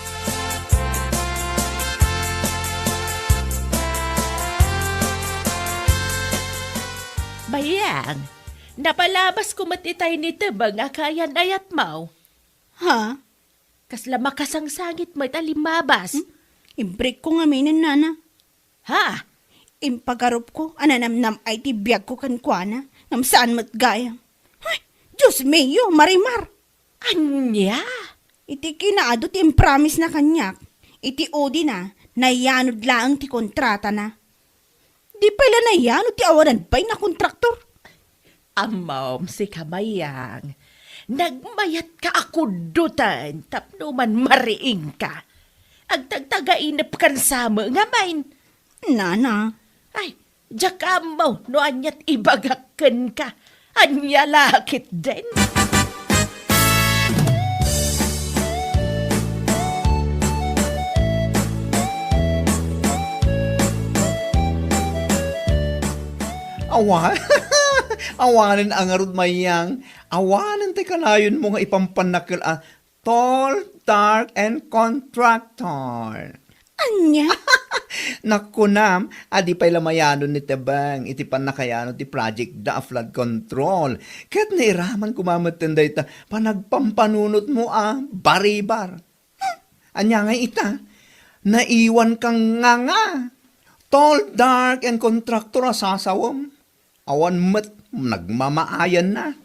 Mayang, napalabasko met itay ni Tebeng a kaayan-ayatmo. Ha? Kasla makasangsangit met a limmabas. Hmm? Imbreakko ngaminen, nana. Ha? Impagarupko a nanamnam-ay ti biagko kenkuana, ngem saan met gayam. Ay, Dios mio, Marimar! Ania? Iti kinaadu ti impromisena kaniak, iti udina, nayanod laeng ti kontratana. Di pay la nayanod ti awanan pay nga kontraktor. Ammom, sika Mayang, nagmayatka a kuddoten tapno man mariingka. Agtagtagainepkan sa met ngamin. Nana. Ay, diak ammo no aniat ibagak kenka. Ania la ketdin? Awa-, awanen a ngarud, Mayang. Awanen ti kanayonmo nga ipampannakel a tall, dark, and contractor. Ania? Nakunam, a di pay la mayanon ni Tebeng iti pannakayano ti project da a flood control. Ket nairaman koma metten dayta panagpampanunotmo a baribar. Hmm, ania ngay ita? Naiwan kang nganga. Tall, dark, and contractor a sasawem. Awan met nagmamaayanna.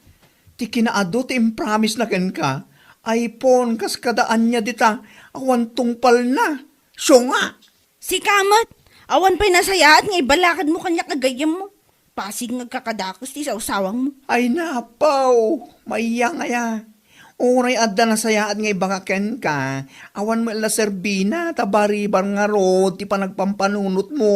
Ti kinaadu ti impromise na kenka, iPhone kas kada ania dita, awan tungpalna. Siunga! Sika met, awan pay nasayaat nga ibalakadmo kaniak a gayyemmo. Pasig nga agkakadakes ti sawsawangmo. Ay napaw, Mayang aya. Uray adda nasayaat nga ibagak kenka, awan met la serbina ta baribar ngarud ti panagpampanunotmo.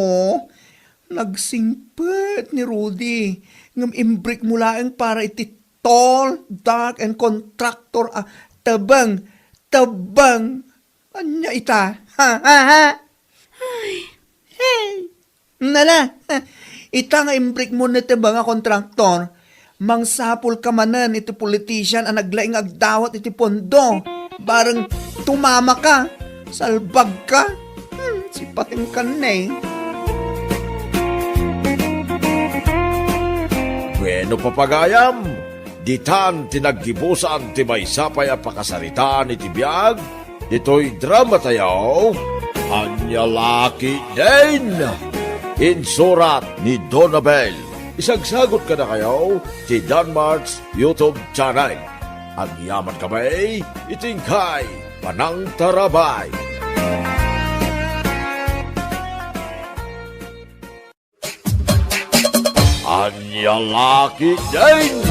Nagsingpet ni Rudy, ngem imbrekmo laeng para iti tall, dark, and contractor a Tebeng, Tebeng. Ania ita? Ha, ha, ha? Ay. Hey! Nala, ita nga imbrekmo ni Tebeng a contractor, mangsapulka manen iti politician a naglaing nga agdawat iti pondo. Bareng tumamaka, salbagka. Hmm, sipatenkan ne. Bueno, papagayam, ditan ti naggibusan ti maysa pay a pakasaritaan iti biag ditoy dramatayo, Ania La Ketdin. Insurat ni Donabel. Isagsagot kadakayo ti Danmart's YouTube channel. Agyaman kami iti inkay panangtarabay. Ania La Ketdin?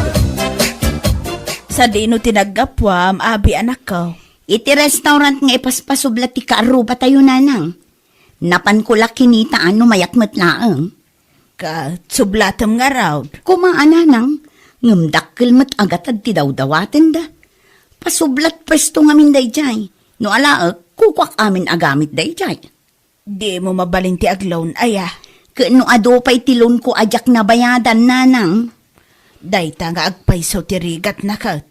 Sadino ti naggapuam, abi, anakko? Iti restaurant nga ipaspasublat ti kaarrubatayo, nanang. Napanko la kinitaan no mayat met laeng. Ket sublatem ngarud. Koma a, nanang, ngem dakkel met a gatad ti dawdawatenda. Pasublat pwesto ngamin daydiay. No alaek, kukuak amin a gamit daydiay. Dimo mabalin ti ag-loan aya? Ket no adu pay ti loanko a diak nabayadan, nanang. Dayta nga agpayso ti rigatna ket.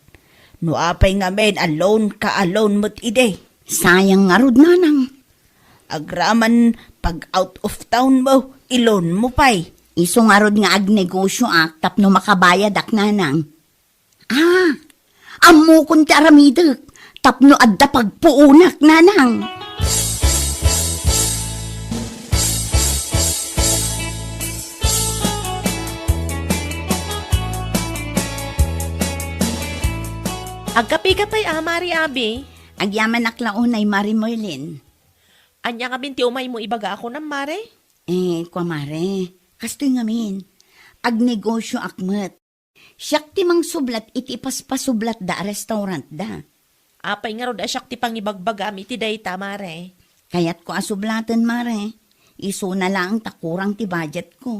No apay ngamin a loanka a loan met idi? Sayang ngarud, nanang. Agraman pag out of town mo, i-loan mo pay. Isu ngarud nga agnegosioak tapno makabayadak, nanang. Ah, ammokon ti aramidek tapno adda pagpuonak, nanang. Agkapika pay a, Mari Abi? Agyamanak la unay, Mari Merlin. Ania ngamin ti umaymo ibaga a kunam, Mare? Eh, kua, Mare, kastoy ngamin. Agnegosioak met. Siak ti mangsublat iti ipaspasublatda a restaurantda. Apay ngarud a siak ti pangibagbagam iti dayta, Mare? Kayatko a sublaten, Mare. Isuna laeng ta kurang ti budgetko.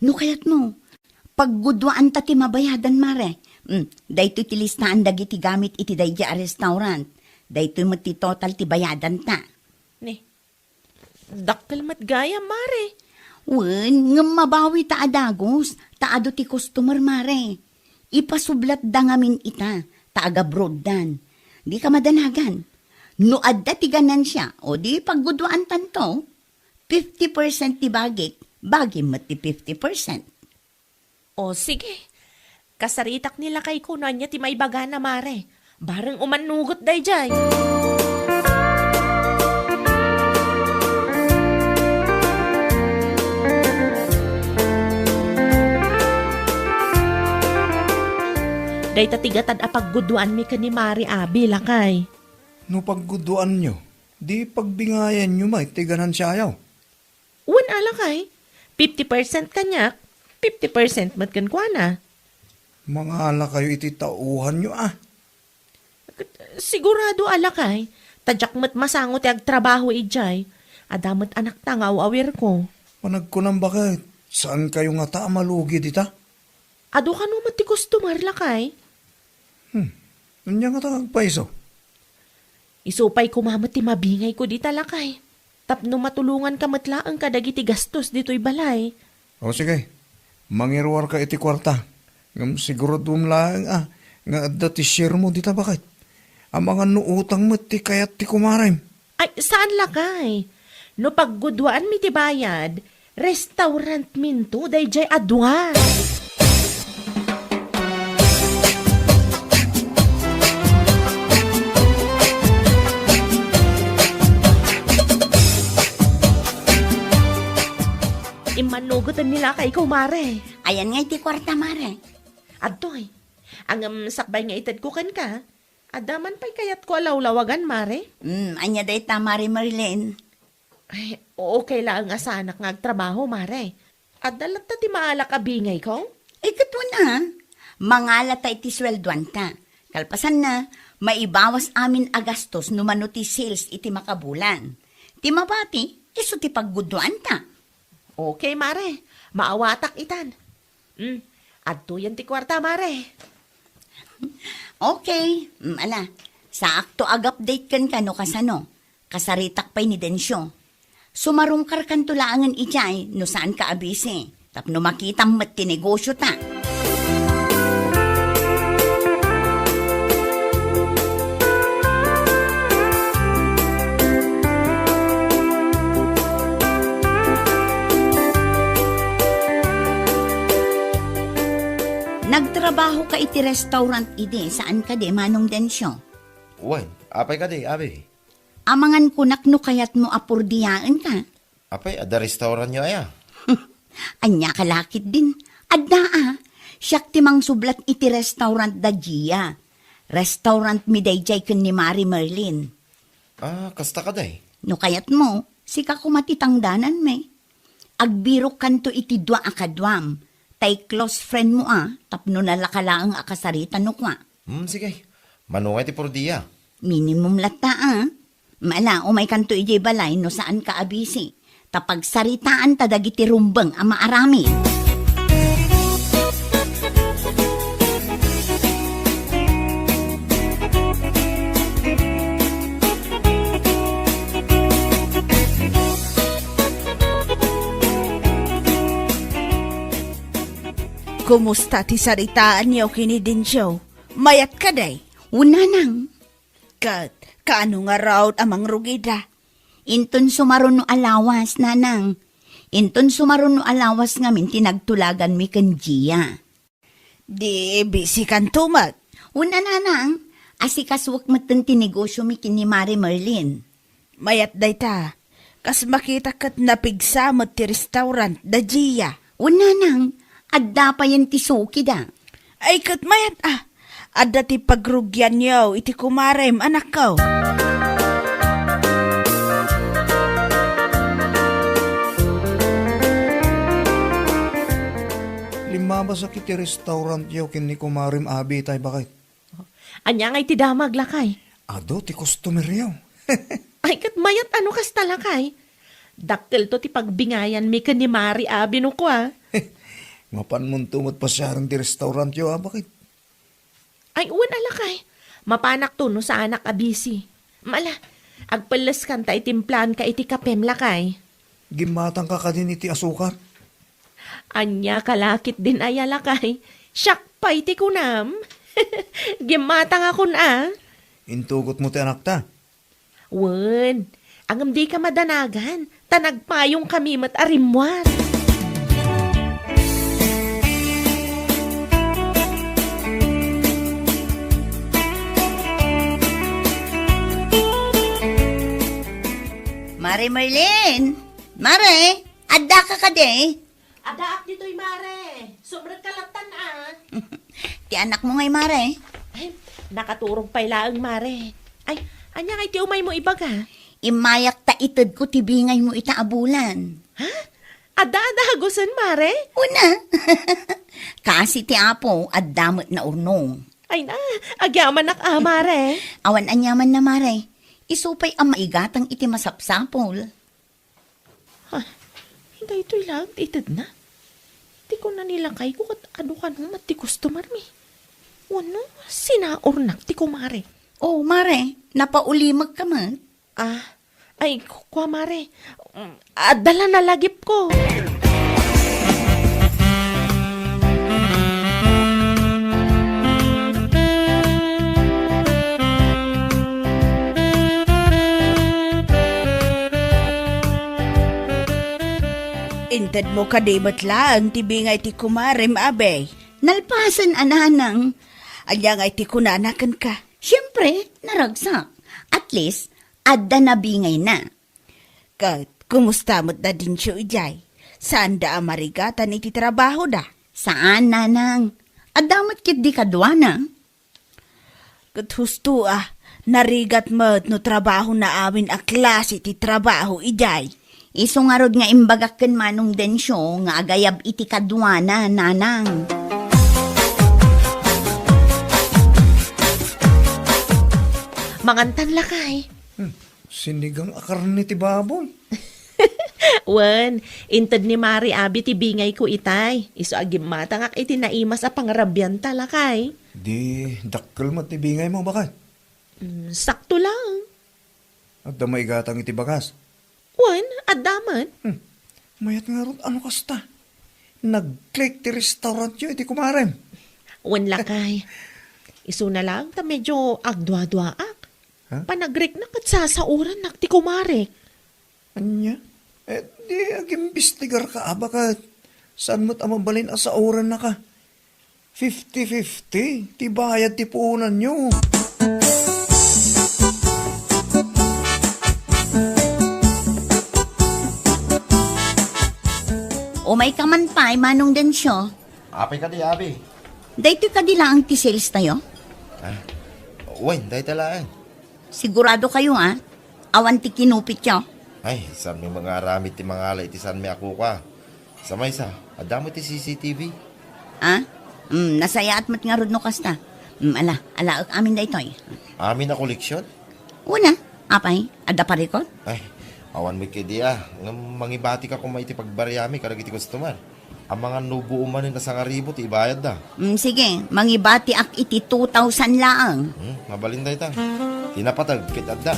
No kayatmo, pagguduaanta ti mabayadan, Mare. Mm, daytoy ti listaan dagiti gamit iti daydiay a restaurant. Daytoy met ti total ti bayadanta. Ni, dakkel met gayam, Mare. Wen, ngem mabawi ta a dagus, ta adu ti customer, Mare. Ipasublatda ngamin ita, ta agabroaddan. Dika madanagan. No adda ti ganansia, o di pagguduaantanto, fifty percent ti bagik, bagim met ti fifty percent. O, sige. Kasaritak ni lakayko no ania ti maibagana, Mare. Bareng umannugot daydiay. Dayta ti gatad a pagguduanmi ken ni Mare Abi, lakay. No pagguduanyo, di pagbingayanyo met ti ganansiayo. Wen a, lakay, fifty percent kaniak, fifty percent met kenkuana. Mangalakayo iti tauhanyo, a. Sigurado a, lakay, ta diak met masango ti agtrabaho idiay. Adda met anakta nga aw-awirko. Panagkunam baket, saankayo ngata a malugi dita? Adu kano met ti customer, lakay? Hmm. Ania ngata nga agpayso? Isu pay koma met ti mabingayko dita, lakay. Tapno matulonganka met laeng kadagiti gastos ditoy balay. O, sige. Mangiruarka iti kuarta. Ngem siguruduem laeng a nga adda ti share mo dita baket. Amangan no utang met ti kayat ti kumarem. Ay, saan lakay. No pagguduaanmi ti bayad, restaurantminto daydiay a dua. Immannugoten ni lakay ko, mare. Ayan nga iti kuarta, mare. Adtoy. Ngem sakbay nga itedko kenka, adda man pay kayatko a lawlawagan, mare? Hmm, ania dayta, Mare Merlin? Ay, okay laeng a saanak nga agtrabaho, mare. Adda latta ti maalak a bingayko? Ay, ket wen a. Mangalata iti sueldoanta. Kalpasanna, maibawas amin a gastos no mano ti sales iti makabulan. Ti mabati, isu ti pagguduanta. Okay, mare. Maawatak itan. Mm, adtoyen ti kuarta, mare. Okay. Mm, ala, saakto ag-update kenka no kasano. Kasaritak pay ni Dencio. Sumarungkarkanto laengen idiay no saanka a busy. Tapno makitam met ti negosiota. Nagtrabahoka iti restaurant idi, saan kadi, Manong Dencio? Wen, apay kadi, abi? Amangan kunak no kayatmo a purdiaenka. Apay, adda restaurantyo aya? Ania ka lakit din? Adda a. Siak ti mangsublat iti restaurant da Gia. Restaurantmi daydiay ken ni Mari Merlin. Ah, kasta kadi? No kayatmo, sika koma ti tangdananmi. Agbirokkanto iti dua a kaduam, tay close friend mo a, tapno nalaka laeng a kasarita no kua. Hmm, sige. Mano nga iti purdia? Minimum latta a. Mala, umaykanto idiay balay no saanka a busy. Ta pagsaritaanta dagiti rumbeng a maaramid. Kumusta ti saritaanyo ken ni Dencio? Mayat kadi? Wen, nanang. Ket, kaano ngarud a mangrugida? Inton sumaruno a lawas, nanang. Inton sumaruno a lawas ngamin ti nagtulaganmi ken Gia. Di bisikanto met? Wen, nanang. Asikasuek metten ti negosiomi ken ni Mari Merlin. Mayat dayta. Kas makitak ket napigsa met ti restaurant da Gia. Wen, nanang, adda payen ti sukida. Ay, ket mayat a. Adda ti pagrugianyo iti kumarem, anakko. Limmabasak iti restaurantyo ken ni kumarem Abi tay baket. Ania ngay ti damag, lakay? Adu ti customeryo. Ay, ket mayat a no kasta, lakay. Dakkelto ti pagbingayanmi ken ni Mari Abi no kua. Mapanmonto met pasiaren ti restaurantyo, a, baket? Ay, wen a, lakay. Mapanakto no saanak a busy. Mala, agpelleskanta iti timplaanka iti kapem, lakay. Gimmatangka kadin iti asukar? Ania ka lakit din aya, lakay? Siak pay ti kunam. Gimmatangakon a. Intugotmo ti anakta? Wen, ngem dika madanagan, ta nagpayongkami met a rimmuar. Mare Merlin! Mare! Addaka kadi? Addaak ditoy, mare. Sumrekka lattan a. Ti anakmo ngay, mare? Ay, nakaturog pay laeng, mare. Ay, ania ngay ti umaymo ibaga? Immayak ta itedko ti bingaymo ita a bulan. Ha? Adda a dagusen, mare? Wen a. Kasi ti Apo, adda met naurnong. Ay na, agyamanak a, mare. Awan aniamanna, mare. Isu pay a maigatang iti masapsapul. Ha, daytoy laeng ti itedna. Ti kuna ni lakayko ket adu kano met ti customermi. Wenno, sinaurnak ti kumare. Oh, mare, napaulimekka met. Ah, ay, ku-, kua, mare. Mm, adda la nalagipko. Intedmo kadi met laeng ti bingay ti kumarem, abi? Nalpasen a, nanang. Ania ngay ti kunana kenka? Siempre, naragsak. At least, adda nabingayna. Ket, kumusta met da Dencio idiay? Saanda a marigatan iti trabahoda? Saan, nanang. Adda met ketdi kaduana. Ket husto a, narigat met no trabahona amin a klase ti trabaho idiay. Isu ngarud nga imbagak ken Manong Dencio nga agayab iti kaduana, nanang. Mangantan, lakay. Hmm, sinigang a karne ti baboy. Wen, inted ni Mari abi ti bingayko itay. Isu a gimmatangak iti naimas a pangarabianta, lakay. Di dakkel met ti bingaymo, baket? Mm, sakto lang. Adda maigatang iti bagas? Wen, adda met. Hmm. Mayat ngarud, ano kasta? Nag-click ti restaurantyo iti kumarem. Wen, lakay. Isuna lang ta medyo agduaduaak. Ha? Panagrikna ket sasaorannak ti kumarek. Ania? Eh, di agimbestigarka a baket. Saan met a mabalin a saorannaka? Fifty fifty ti bayad ti puonanyo. Umayka man pay, Manong Dencio. Apay kadi, abi? Daytoy kadi laeng ti sales tayo? Ah, wen, dayta laeng. Sigurado kayo, ah? Awan ti kinupityo? Ay, saanmi nga aramid ti mangala iti saanmi a kukua. Sa maysa, adda met ti C C T V. Ah? Mm, nasayaat met ngarud no kasta. Mm, ala, alaek amin daytoy. Amin a koleksyon? Una, apay, adda parikot? Ay, awan met kadi a. Ngem mangibatika koma iti pagbariami kadagiti customer. Amangan no buo manen a sangaribu ti ibayadda. Mm, sige, mangibatiak iti two thousand laeng. Hmm, mabalin dayta. Ti napateg ket adda.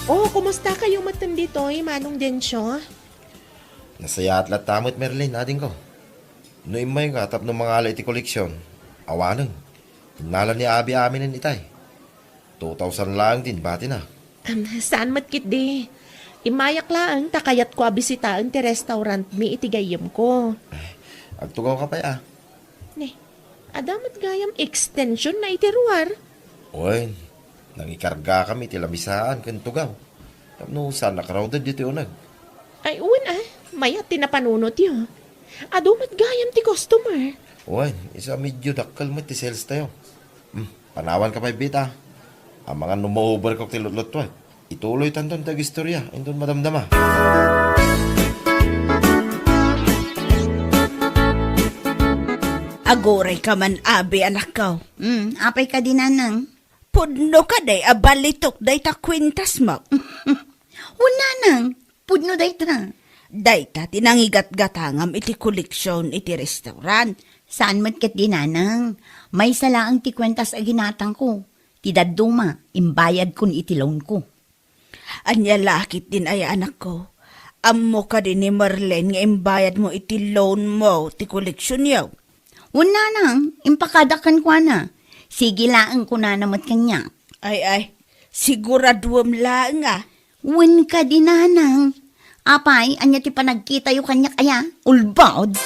Oh, kumusta kayo metten ditoy, Manong Dencio? Nasayaat latta met, Merlin, adingko. No immay nga tapno mangala iti koleksyon, awanen. Innala ni abi aminen itay. Two thousand laeng ti inbatina. Am, saan met ketdi? Immayak laeng ta kayatko a bisitaen ti restaurantmi iti gayyemko. Ay, agtugawka pay a. Ne, adda met gayam extension na iti ruar. Wen, nangikargakami iti lamisaan ken tugaw. Tapno saan a crowded ditoy uneg. Ay, wen a, mayat ti napanunotyo. Adu met gayam ti customer. Wen, isu a medyo dakkel met ti sales tayo. Hmm, panawanka pay, Bita. Amangan no ma-overcook ti lutlutuek. Ituloytanton ti agistorya inton madamdama. Agurayka man, abi, anakko. Hmm, apay kadi, nanang? Pudno kadi a balitok dayta kuentasmo? Wen, nanang, pudno dayta. Dayta ti nangigatgatangam iti koleksyon iti restaurant. Saan met ketdi, nanang. Maysa laeng ti kuentas a ginatangko. Ti dadduma, imbayadkon iti loanko. Ania la ketdin aya, anakko? Ammo kadi ni Merlin nga imbayadmo iti loanmo ti koleksionyo? Wen, nanang, impakadak kenkuana. Sige laeng kunana met kaniak. Ay, ay, siguraduem laeng a. Wen kadi, nanang. Apay, ania ti panagkitayo kaniak aya? Ulbod?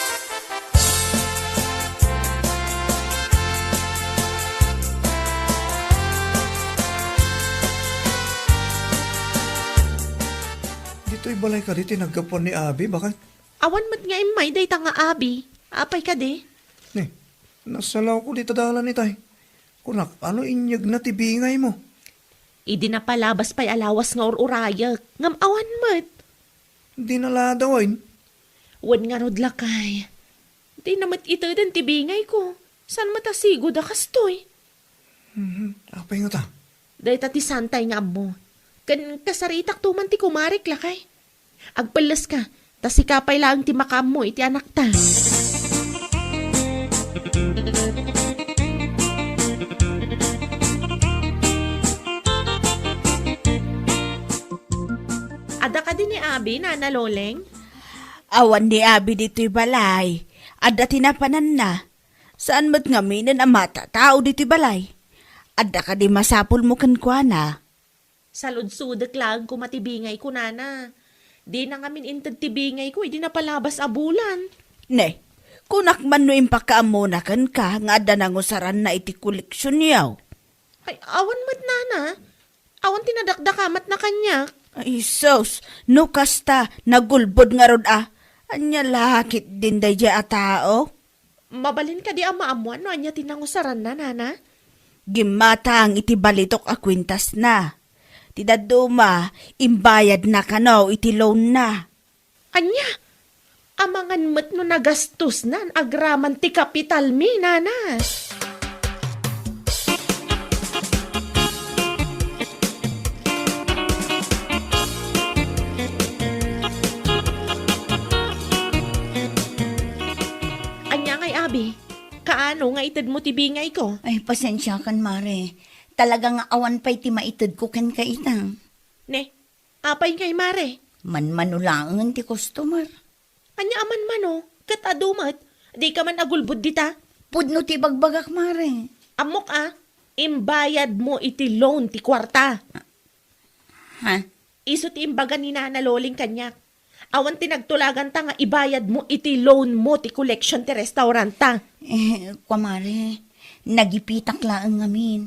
Ditoy balay kadi ti naggapuan ni abi, baket? Awan met nga immay dayta nga abi. Apay kadi? Ne, nasalawko dita dalan itay. Kunak, ano inyegna ti bingaymo? Idi napalabas pay a lawas nga ur-urayek, ngem awan met. Di naladawen? Wen ngarud, lakay. Dina met iteden ti bingayko. Saan met a sigud a kastoy? Mhm. Apay ngata? Dayta ti saantay nga ammo. Ken kasaritakto man ti kumarek, lakay. Agpelleska, ta sika pay laeng ti makaammo iti anakta. Adda kadi ni abi, Nana Loleng? Awan ni abi ditoy balay. Adda ti napananna. Saan met ngaminen a matatao ditoy balay? Adda kadi masapulmo kenkuana? Saludsodek laeng koma ti bingayko, nana. Dina ngamin inted ti bingayko idi napalabas a bulan. Ne, kunak man no impakaammona kenka nga adda nangusaranna iti koleksionyo. Ay, awan met, nana. Awan ti nadakdakamatna kaniak. Ay, sus, no kasta, nagulbod ngarud a. Ania la ketdin daydiay a tao? Mabalin kadi a maammuan no ania ti nangusaranna, nana? Gimmatang iti balitok a kuentasna. Ti dadduma, imbayadna kano iti loanna. Ania? Amangan met no nagastosnan agraman ti kapitalmi, nana. Ania ngay, abi? Kaano nga itedmo ti bingayko? Ay, pasensiakan, mare. Talaga nga awan pay ti maitedko kenka ita. Ne, apay ngay, mare? Manmano laengen ti customer. Ania a manmano? Ket adu met, dika man agulbod dita? Pudno ti ibagbagak, mare. Ammok a, imbayadmo iti loan ti kuarta. Ha? Isu ti imbaga ni Nana Loling kaniak. Awan ti nagtulaganta nga ibayadmo iti loanmo ti collection ti restauranta. Eh, kua, mare, nagipitak laeng ngamin.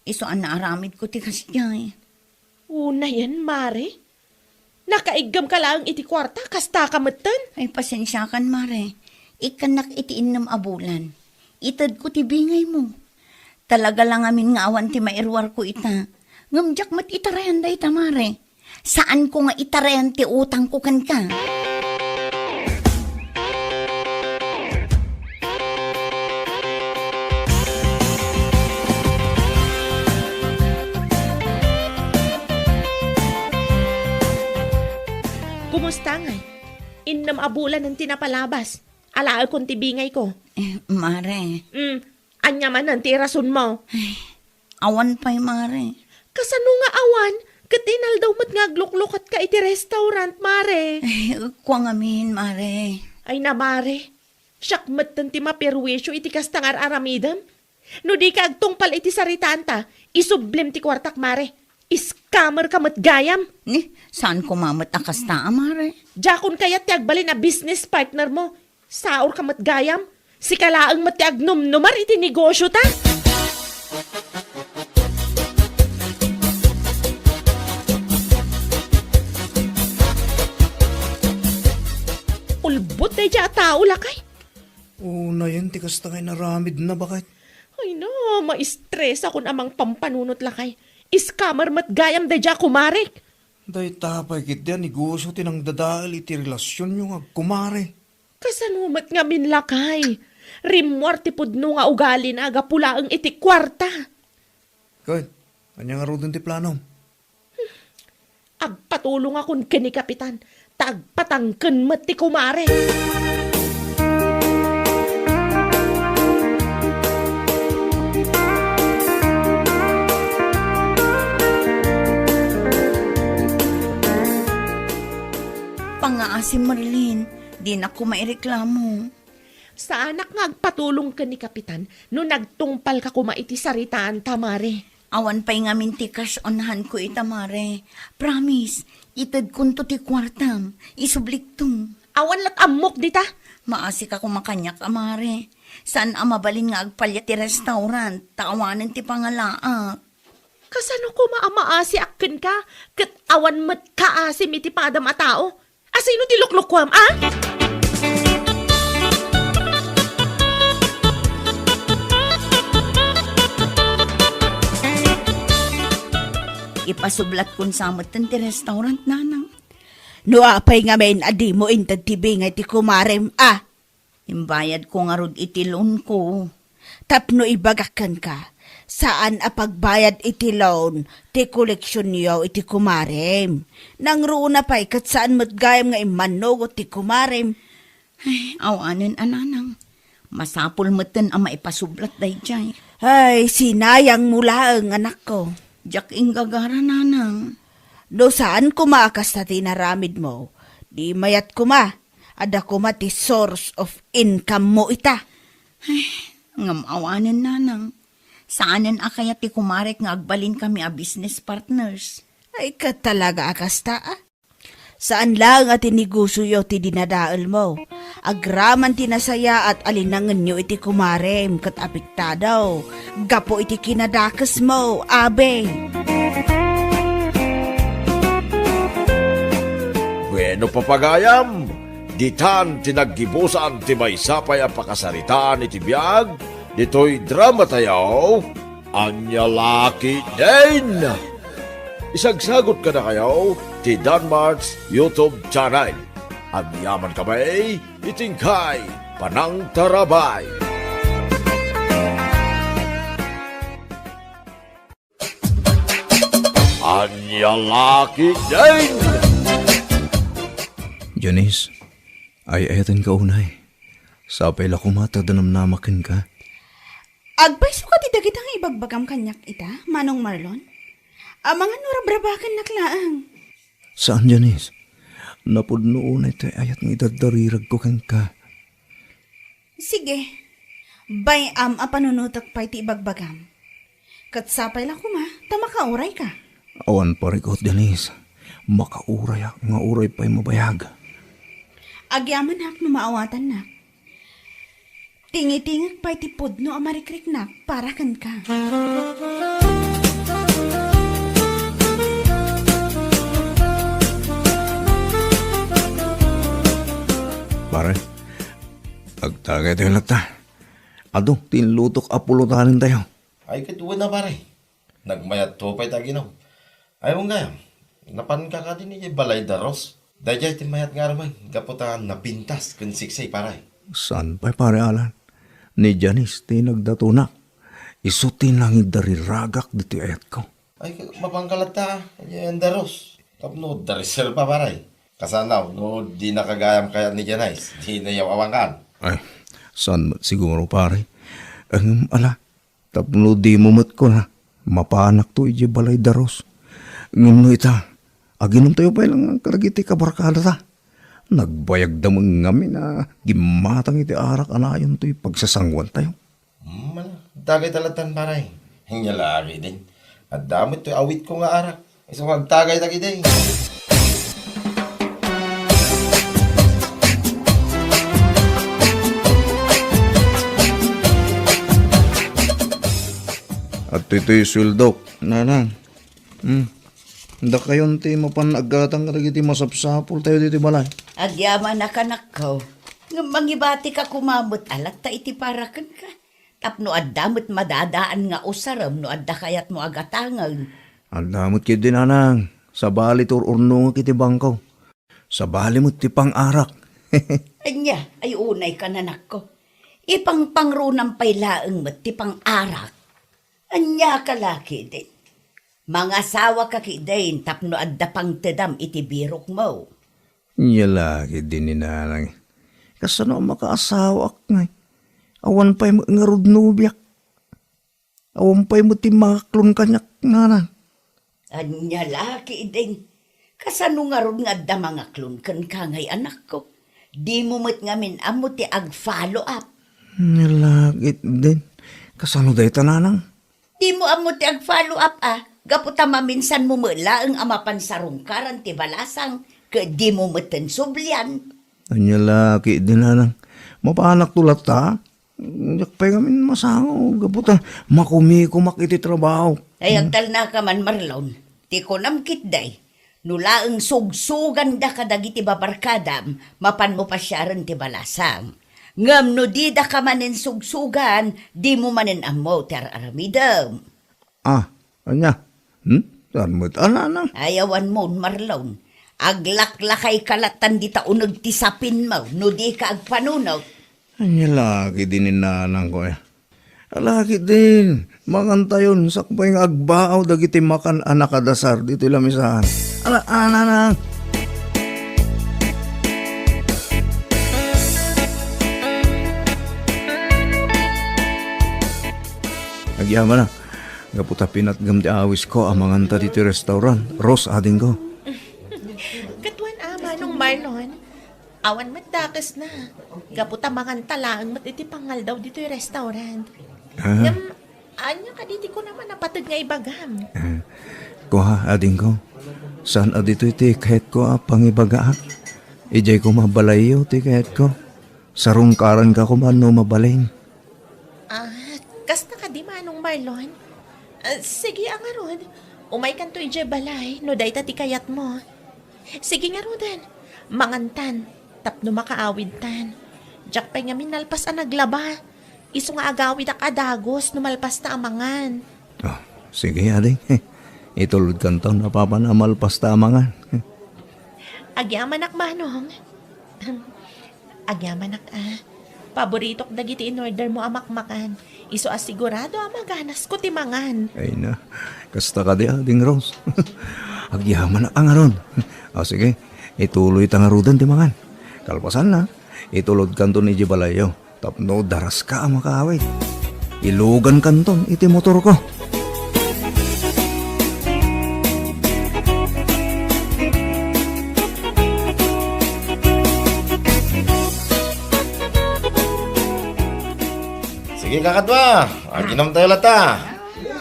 Isu a naaramidko ti kasdiay. Unayen, mare? Nakaiggem ka laeng iti kuarta, kasta ka metten? Ay, pasensiakan, mare. Ikkannak iti innem a bulan. Itedko ti bingaymo. Talaga la ngamin nga awan ti mairuarko ita. Ngem diak met itarayan dayta, mare. Saanko nga itarayan ti utangko kenka. Kumusta ngay? Innem a bulanen ti napalabas. Alaekon ti bingayko. Eh, mare. Mm, ania manen ti irasonmo? Ay, awan pay, mare. Kasano nga awan? Ket inaldaw met nga agluklukatka iti restaurant, mare. Ay, kua ngamin, mare. Ay na, mare. Siak metten ti maperwisyo iti kasta nga ar-aramidem. No dika agtungpal iti saritaanta, isublim ti kuartak, mare. Scammer ka met gayam. Ni, saan koma met a kasta a, mare? Diakon kayat ti agbalin a business partner mo. Saor ka met gayam. Sika laeng met ti agnumnumar iti negosyo ta. Ulbod daydiay a tao, lakay. Unayen ti kasta nga inaramidna, baket. Ay na, maistresakon a mangpampanunot, lakay. Scammer met gayam daydiay a kumarek. Dayta pay ketdi a negosyo ti nangdadael iti relasionyo nga agkumare. Kasano met ngamin, lakay? Rimmuar ti pudno nga ugalina gapu laeng iti kuarta. Ket, ania ngaruden ti planom? Agpatulongakon ken ni Kapitan, ta agpatangken met ti kumare. Pangaasim, Merlin, dinak koma ireklamo. Saanak nga agpatulong ken ni Kapitan no nagtungpalka koma iti saritaanta, mare. Awan pay ngamin ti cash on hand ko ita, mare. Promise, itedkonto ti kuartam. Isublikto. Awan lat ammok dita. Maasika koma kaniak a, mare. Saan a mabalin nga agpalia ti restaurant, ta awanen ti pangalaak. Kasano koma a maasiak kenka, ket awan met kaasim iti padam a tao? Asino ti luklukuam, a? Ipasublatkon sa metten ti restaurant, nanang. No apay ngamin a dimo inted ti bingay ti kumarem, a? Imbayadko ngarud iti loanko. Tapno ibagak kenka, saan a pagbayad iti loan ti koleksionyo iti kumarem. Nangruna pay ket saan met gayam nga immannugot ti kumarem. Ay, awanen a, nanang. Masapul metten a maipasublat daydiay. Ay, sinayangmo laeng, anakko. Diak inggagara, nanang. No saan koma a kasta ti inaramidmo, di mayat koma. Adda koma ti source of income mo ita. Ay, Ngem awanen, nanang. Saanen a kayat ti kumarek nga agbalinkami a business partners. Ay, ket talaga a kasta, a? Saan laeng a ti negosioyo ti dinadaelmo. Agraman ti nasayaat a linangenyo iti kumarem ket apektado gapu iti kinadakesmo, abi. Bueno, papagayam, ditan ti naggibusan ti maysa pay a pakasaritaan iti biag ditoy dramatayo, Ania La Ketdin. Isagsagot kadakayo ti Danmart's YouTube channel. Agyamankami iti inkay panangtarabay. Ania La Ketdin. Janice, ay-ayatenka unay. Sapay la koma ta danamnama kenka. Agpayso kadi dagita nga ibagbagam kaniak ita, Manong Marlon? Amangan no rabrabakennak laeng. Saan, Janice. Napudno unay ti ayat nga idardariragko kenka. Sige. Bay-am a panunotek pay ti ibagbagam. Ket sapay la koma ta makaurayka. Awan parikut, Janice. Makaurayak nga uray pay mabayag. Agyamanak no maawatannak. Tingitingek pay ti pudno a marikriknak para kenka. Pare, agtagaytayo latta. Adu ti inlutok a pulutanentayo. Ay, ket wen a, pare. Nagmayatto pay ti aginum. Ay, wen gayam, napanka kadi idiay balay da Ros? Daydiay ti mayat nga aramid, gapu ta napintas ken siksay, pare. Saan pay, Pare Alan? Ni Janice ti nagdatonak. Isu ti nangidariragak ditoy ayatko. Ay, mapanka latta idiay da Ros. Tapno adda reserba, pare. Kasano no dinaka gayam kayat ni Janice? Dinayo a mapankan. Ay, saan met siguro, pare? Ngem ala, tapno dimo met kuna, mapanakto idiay balay da Ros. Ngem no ita, aginumtayo pay laeng kadagiti kabarkadata. Nagbayagda met ngamin a gimmatang iti arak a nayon toy pagsasangoantayo. Hmm, ala, dagayta lattan, pare. Ania la ketdin. Adda met toy awitko nga arak. Isu nga agtagayta ketdi. Adtoy toy sueldok, nanang. Hmm. Dakayon ti mapan aggatang kadagiti masapsapultayo ditoy balay. Agyamanak, anakko. Ngem mangibatika koma met a latta iti para kenka. Tapno adda met madadaan nga usarem no adda kayatmo a gatangen. Adda met ketdi, nanang. Sabali ti ur-urnongek iti bangko. Sabali met ti pang-arak. Ania, ay unayka, anakko. Ipangpangrunam pay laeng met ti pang-arak. Ania ka la ketdin? Mangasawaka ketdin tapno adda pangtedam iti birokmo. Ania la ketdin ni nanang. Kasano a makaasawaak ngay? Awan pay met ngarud nobiak. Awan pay met ti mangaklon kaniak, nanang. Ania la ketdin? Kasano ngarud nga adda mangaklon kenka ngay, anakko? Dimo met ngamin ammo ti ag-follow up. Ania la ketdin? Kasano dayta, nanang? Dimo ammo ti ag-follow up, a? Gapu ta maminsanmo met laeng a mapan sarungkaran ti balasang, ket dimo metten sublian. Ania la ketdin, nanang? Mapanakto latta? Diak pay ngamin masango, gapu ta makumikumak iti trabaho. Ay, agtalnaka man, Marlon. Ti kunam ketdi, no laeng sugsuganda kadagiti babarkadam, mapanmo pasiaren ti balasang. Ngem no didaka manen sugsugan, dimo manen ammo ti ar-aramidem. Ah, ania? Hmm? Saan met a, nanang? Ay, awan mon, Marlon. Aglaklakayka lattan dita uneg ti sapinmo no dika agpanunot. Ania la ketdin ni nanangko, eh. Ala ketdin, mangantayon, sakbay nga agbao dagiti makan a nakadasar ditoy lamisaan. Ala, a, nanang. Agyamanak. Gapu ta pinatgem ti awisko a manganta ditoy restaurant. Ros, adingko. Katuan a, Manong Marlon. Awan met dakesna. Gapu ta manganta laeng met iti pangaldaw ditoy restaurant. Ah. Ngem, ania kadi ti kunam a napateg nga ibagam? Ah, kua, adingko. Saan a ditoy ti kayatko a pangibagaak? Idiay koma balayyo ti kayatko. Sarungkaranka koma no mabalin. Ah, kasta kadi, Manong Marlon? Ah, sige, a ngarud. Umaykanto idiay balay, no dayta ti kayatmo. Sige ngaruden, mangantan, tapno makaawidtan. Diak pay ngamin nalpas a naglaba. Isu nga agawidak a dagus no malpasta a mangan. Oh, sige, ading. Itulodkanto no apaman a malpasta a mangan. Agyamanak, Manong. Agyamanak, a. Paboritok dagiti in-order mo a makmakan. Isu a sigurado a maganasko ti mangan. Ay na, kasta kadi, ading Rose. Agyamanak a ngarud. O, sige, ituloyta ngaruden ti mangan. Kalpasanna, itulodkanton idiay balayyo. Tapno daraska a makaawid. Ilugankanton iti motorko. Sige, kakadua. Aginomtayo latta.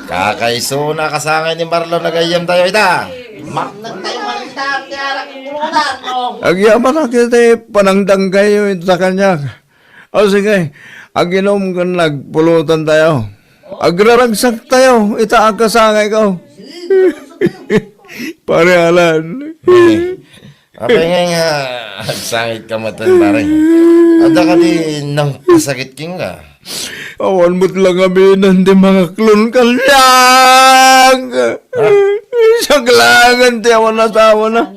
Kakaisuna kasangay ni Marlon a gayyemtayo ita. Maknagtayo man ita, ti arak ni Rodan, no? Agyamanak iti panangdanggayo ita kaniak. O sige, aginom ken nagpulutantayo. Agraragsaktayo ita a kasangayko. Pare Alan. Eh, apay nga nga agsangitka metten, pare? Adda kadi nangpasakit kenka? Awan met la ngaminen ti mangaklon kaniak. Ha? Siak laengen ti awan asawana.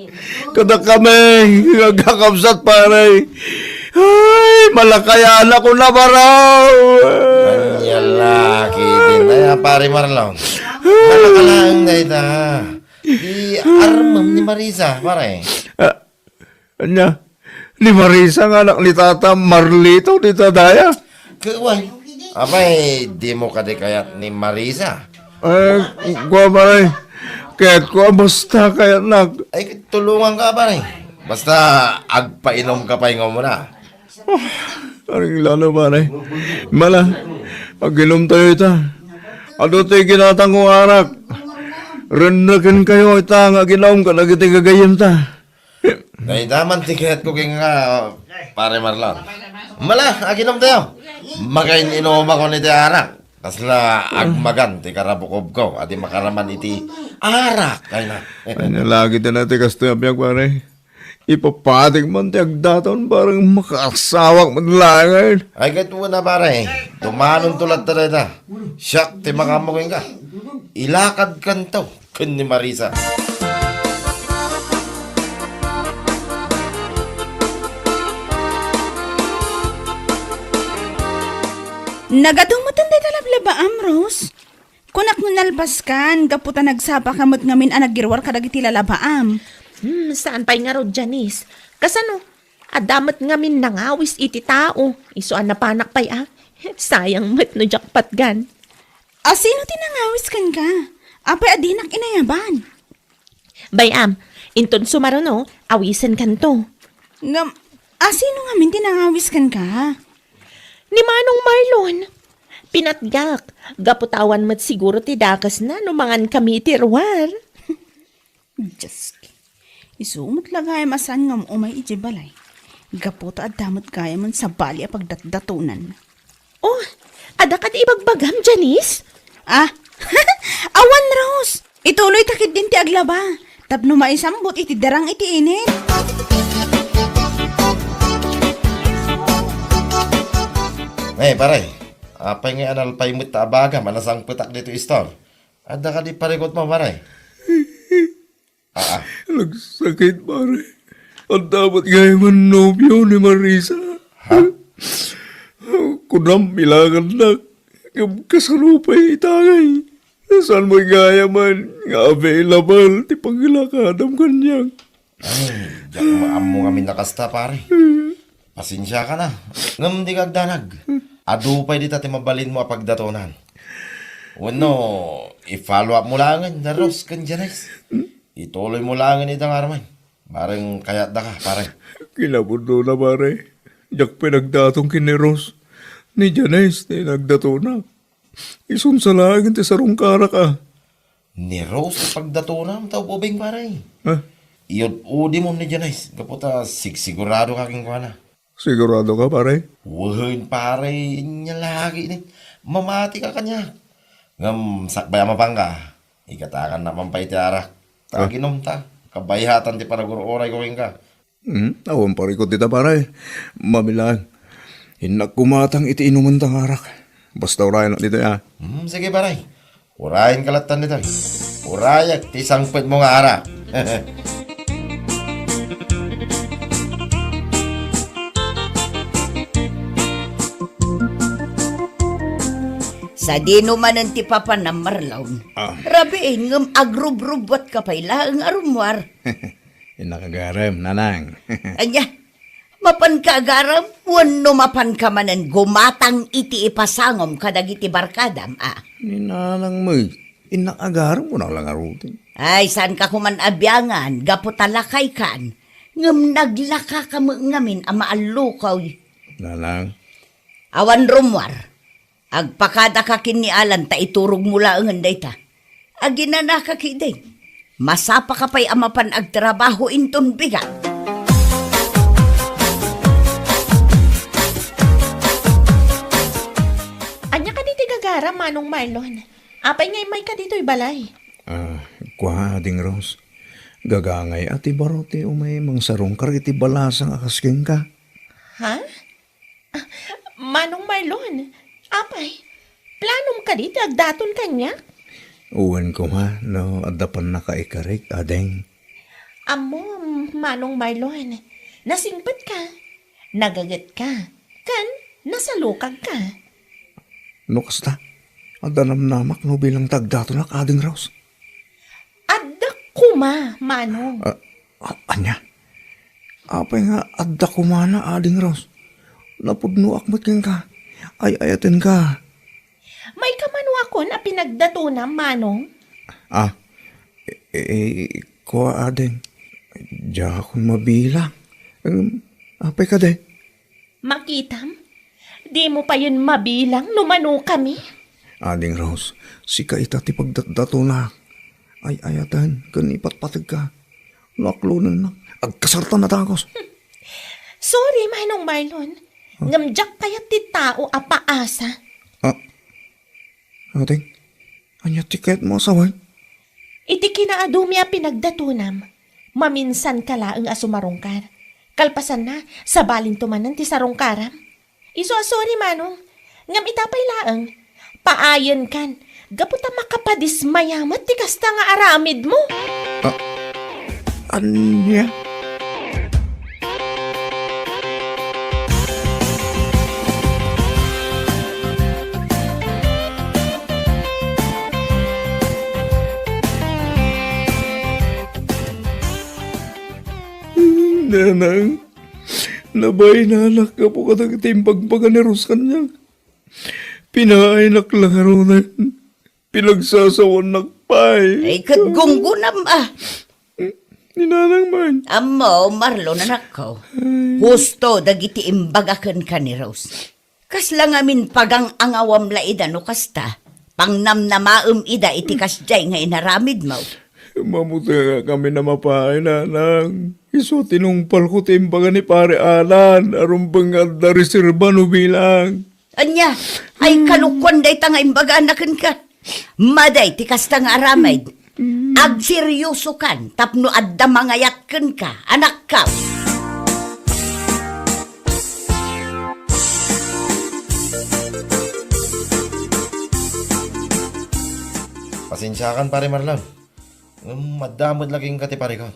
Kadakami nga agkakabsat, pare. Ay, malakayan ako na baraw. Ania la ketdin. Ay, a, pare Marlon. Malaka laeng dayta. Di armem ni Marisa, pare. Ah, ania? Ni Marisa nga anak ni Tata Marlito dita daya? Ket wen, apay, dimo kadi kayat ni Marisa? Eh, kua, pare. Kayatko a basta kayatnak. Ay, tulonganka, pare. Basta agpainumka pay nga umuna. Ah, aring lalo, pare. Mala, aginomtayo ita. Adu ti ginatangko nga arak. Rennekenkayo ita nga aginom kadagiti gagayyemta. Dayta man ti kayatko kenka, pare Marlon. Mala, aginomtayo. Makain-inumakon iti arak. Kasla agmagan ti karabukobko a di makaraman iti arak, ay na. Ania la ketdin ti kastoy a biag, pare? Ipapatik man ti agdaton, bareng makaasawak met laengen. Ay, ket wen a, pare. Tumanonto latta dayta. Siak ti makaammo kenka. Ilakadkanto ken ni Marisa. Nagadu metten dayta lablabaam, Rose. Kunak no nalpaskan, gapu ta nagsapaka met ngamin a nagiruar kadagiti lalabaam. Hmm, saan pay ngarud, Janice? Kasano? Adda met ngamin nangawis iti tao. Isu a napanak pay a. Sayang met no diak patgan. A, sino ti nangawis kenka? Apay a dinak inayaban? Bay-am, inton sumaruno, awisenkanto. Ngem, a, sino ngamin ti nangawis kenka? Ni Manong Marlon. Pinatgak, gapu ta awan met siguro ti dakesna no mangankami iti ruar. Dioski. Isu met la gayam a saan nga um-umay idiay balay. Gapu ta adda met gayamen sabali a pagdatdatonanna. Oh, adda kadi ibagbagam, Janice? Ah, awan, Rose. Ituloyta ketdin ti aglaba. Tapno maisambot iti darang iti init. Eh, pare, apay nga analpay met ta abagam a nasangpetak ditoy istor? Adda kadi parikutmo, pare? Ah, ah. Nagsakit, pare. Adda met gayamen nobio ni Marisa. Ha? Kunam, ilakannak. Ngem kasano pay itangay? Saan met gayamen nga available ti pangilakadam kaniak? Ay, diak maammo ngamin a kasta, pare. Pasensiaka na. Ngem dika agdanag. Adu pay dita ti mabalinmo a pagdatonan. Wenno, i-follow up mo laengen, Rose ken Janice. Ituloy mo laengen ida nga aramay. Bareng kayatdaka, pare. Kinapudnona, pare. Diak pay nagdaton ken ni Rose. Ni Janice ti nagdatona. Isunsa laeng ti sarungkarak, a. Ni Rose ti pagdatonam, ta ubing, pare. Ha? Iyud-udimon ni Janice, gapu ta sigsigurado ka kenkuana. Sigurado ka, pare? Wen, pare, inya lagi ni. Mamati ka kaniak. Ngem sakbay a mapanka, igatakan na man pay ti arak. Ta Ah. aginom ta. Kabayatan ti panagur-uray ko kenka. Hmm, awan parikot dita, pare. Mabilang. Innak kumatang iti inumen ta nga arak. Basta urayan ditoy, a. Hmm, sige, pare. Urayen ka lattan ditoy. Urayak ti sangpet mo nga arak. Sadino manen ti papanam, Marlon? Ah. Rabiin, ngem agrubrubbuat ka pay laeng a rummuar. Innak agarem, nanang. Ania? Mapanka agarem wenno mapanka manen gumatang iti ipasangom kadagiti barkadam, a? Ni nanang met, innak agarem, kunak la ngaruden. Ay, saanka koman a biangan, gapu ta lakaykan. Ngem naglakaka met ngamin a maallukoy. Nanang. Awan rummuar. Agpakadaka ken ni Alan ta iturogmo laengen dayta. Aginanaka ketdi. Masapaka pay a mapan agtrabaho inton bigat. Ania kadi ti gagaram, Manong Marlon? Apay nga immayka ditoy balay? Ah, kua, Ading Rose. Gagangay a ti baro ti umay mangsarungkar iti balasang a kas kenka. Ha? Ah, Manong Marlon, apay, planom kadi ti agdaton kaniak? Wen koma no adda pannakaikarik, ading. Ammom, Manong Marlon, nasingpetka, nagagetka, ken nasalukagka. No kasta, adda namnamak no bilang ta agdatonak, Ading Rose. Adda koma, Manong. Ah, a-, ania? Apay nga adda koma na, Ading Rose? Napudnoak met kenka. Ay-ayatenka. Maikamanokon a pinagdatonam, Manong? Ah, e-, e-, e-, kua, Ading. Diakon mabilang. Em, apay kadi? Makitam, dimo payen mabilang no mano kami. Ading Rose, sika ita ti pagdatdatonak. Ay-ayaten ken ipatpategka. No aklonennak, agkasartan a dagus. Sorry, Manong Marlon. Huh? Ngem diak kayat ti tao a paasa. Ah, Ading, ania ti kayatmo a sawen? Iti kinaadumi a pinagdatonam, maminsanka laeng a sumarungkar. Kalpasanna, sabalinto manen ti sarungkaram. Isu a sorry, Manong. Ngem ita pay laeng, paayenkan, gapu ta makapadismaya met ti kasta nga aramidmo. Ah, ania? Nanang, nabainanak gapu kadagiti imbagbaga ni Rose kaniak. Pinaaynak la ngaruden. Pinagsasawannak pay. Ay, ket gunggunam, a. Ni Nanang man. Ammo, Marlon, anakko. Ay. Husto dagiti imbaga kenka ni Rose. Kasla ngamin pagang-angawam la ida no kasta. Pangnamnamaem ida iti kasdiay nga inaramidmo. Mamutengakami a mapay, Nanang. Isu a tinungpalko ti imbaga ni Pare Alan a rumbeng nga adda reserba no bilang. Ania? Ay, hmm, kalokuan dayta nga imbagana kenka. Madi ti kasta nga aramid. Hmm. Agseryosokan tapno adda mangayat kenka, anakko. Pasensiakan, Pare Marlon. Ngem adda met la kenka ti parikot.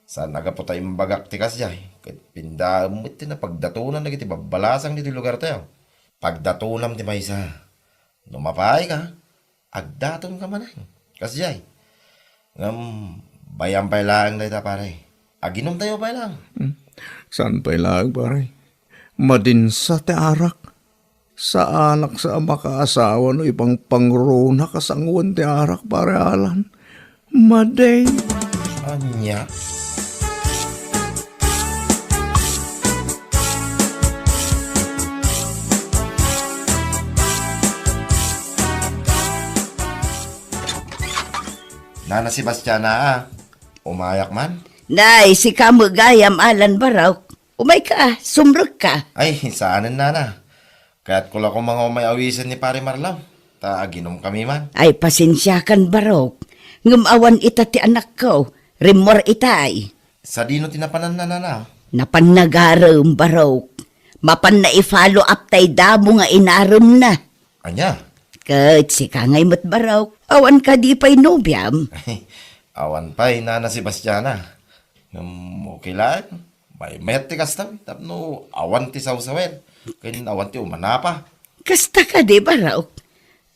Saan a gapu ta imbagak ti kasdiay, ket pindaem met ti napagdatonan dagiti babbalasang ditoy lugartayo. Pagdatonam ti maysa. No mapaayka, agdatonka manen. Kasdiay. Ngem, bay-am pay laeng dayta, pare. Aginumtayo pay laeng. Hmm. Saan pay laeng, pare? Madinsa ti arak. Saanak sa a makaasawa no ipangpangrunak a sangoen ti arak, Pare Alan. Madi. Ania? Nana Sebastiana, a. Umayak man? Nay, sika met gayam, Alan Barok. Umayka, sumrekka. Ay, saanen, Nana. Kayatko la koma nga umay awisen ni Pare Marlon. Ta aginumkami man. Ay, pasensiakan, Barok. Ngem awan ita ti anakko. Rimmuar itay. Sadino ti napananna, Nana? Napanna garem, Barok. Mapanna i-follow up tay damo nga inaremna. Ania? Ket sika ngay met, Barok. Awan kadi pay nobiam? Awan pay, Nana Sebastiana. Ngem okay laeng. Maymayat ti kasta, tapno awan ti sawsawen. Ken awan ti umanapa. Kasta kadi, Barok?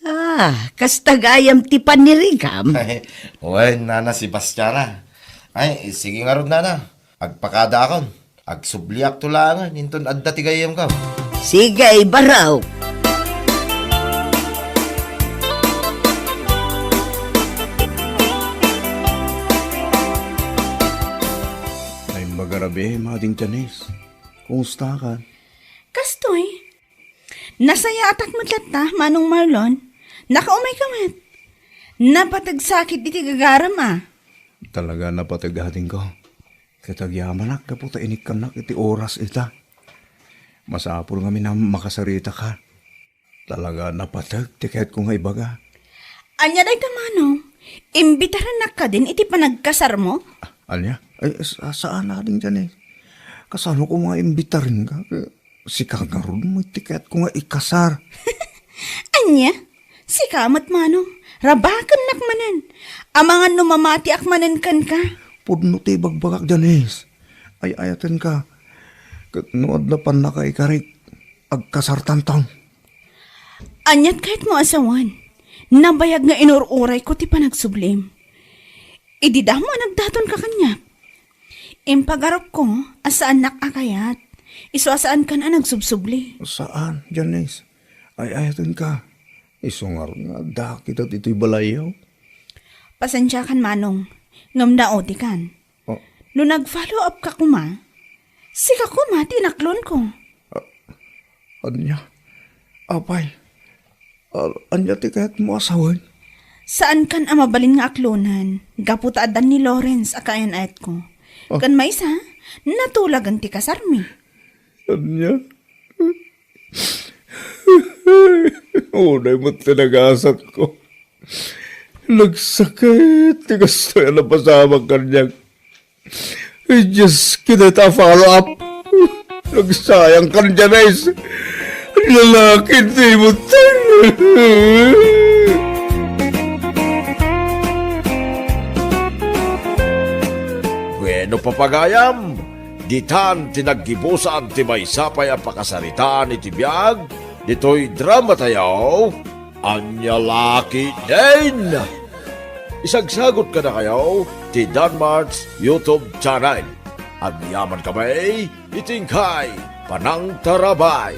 Ah, kasta gayam ti panirigam. Wen, Nana Sebastiana. Ay, sige ngarud, Nana. Agpakadaakon. Agsubliakto laengen inton adda ti gayyemko. Sige, Barok. Naimbag a rabii, Mading Janice. Kumusta ka? Kastoy, nasayaatak met latta, Manong Marlon. Nakaumayka met. Napateg sakit iti gagaram, a. Talaga napateg, adingko. Ket agyamanak gapu ta inikkannak iti oras ita. Masapul ngamin a makasaritaka. Talaga napateg ti kayatko nga ibaga. Ania dayta, Manong? Imbitarennak kadin iti panagkasarmo? Ah, ania? Ay, sa-, saan, Ading Janice. Kasano koma nga imbitarenka? Sika ngarud met ti kayatko nga ikasar. Ania? Sika met, Manong? Rabakennak manen. Amangan no mamatiak manen kenka. Pudno ti ibagbagak, Janice. Ay-ayatenka. Ket no adda pannakaikarik, agkasartanton. Aniat kayatmo a sawen? Nabayag nga inur-urayko ti panagsublim. Idi damo a nagdatonka kaniak. Impagarupko a saannak a kayat. Isu a saankan a nagsubsubli. Saan, Janice. Ay-ayatenka. Isu ngarud nga addaak ita ditoy balayyo. Pasensiakan, Manong. Ngem naodikan. Oh. No nag-follow up ka koma, sika koma ti inaklonko. Ah, ania? Apay, ah, ania ti kayatmo a sawen? Saankan a mabalin nga aklonen, gapu ta addan ni Lawrence a kaayan-ayatko. Ah. Ken maysa, natulagen ti kasarmi. Ania? Unay met ti nagasatko. Nagsakit ti kastoy a napasamak kaniak. Ay, Diyos, kinita follow up. Nagsayang kan Janice. Lalaki ti butang. Bueno, papagayam, ditan ti naggibusan ti maysa pay a pakasaritaan iti biag ditoy dramatayo, Ania La Ketdin! Isagsagut kadakayo ti Danmart's YouTube channel. Agyaman kami iti inkay panangtarabay.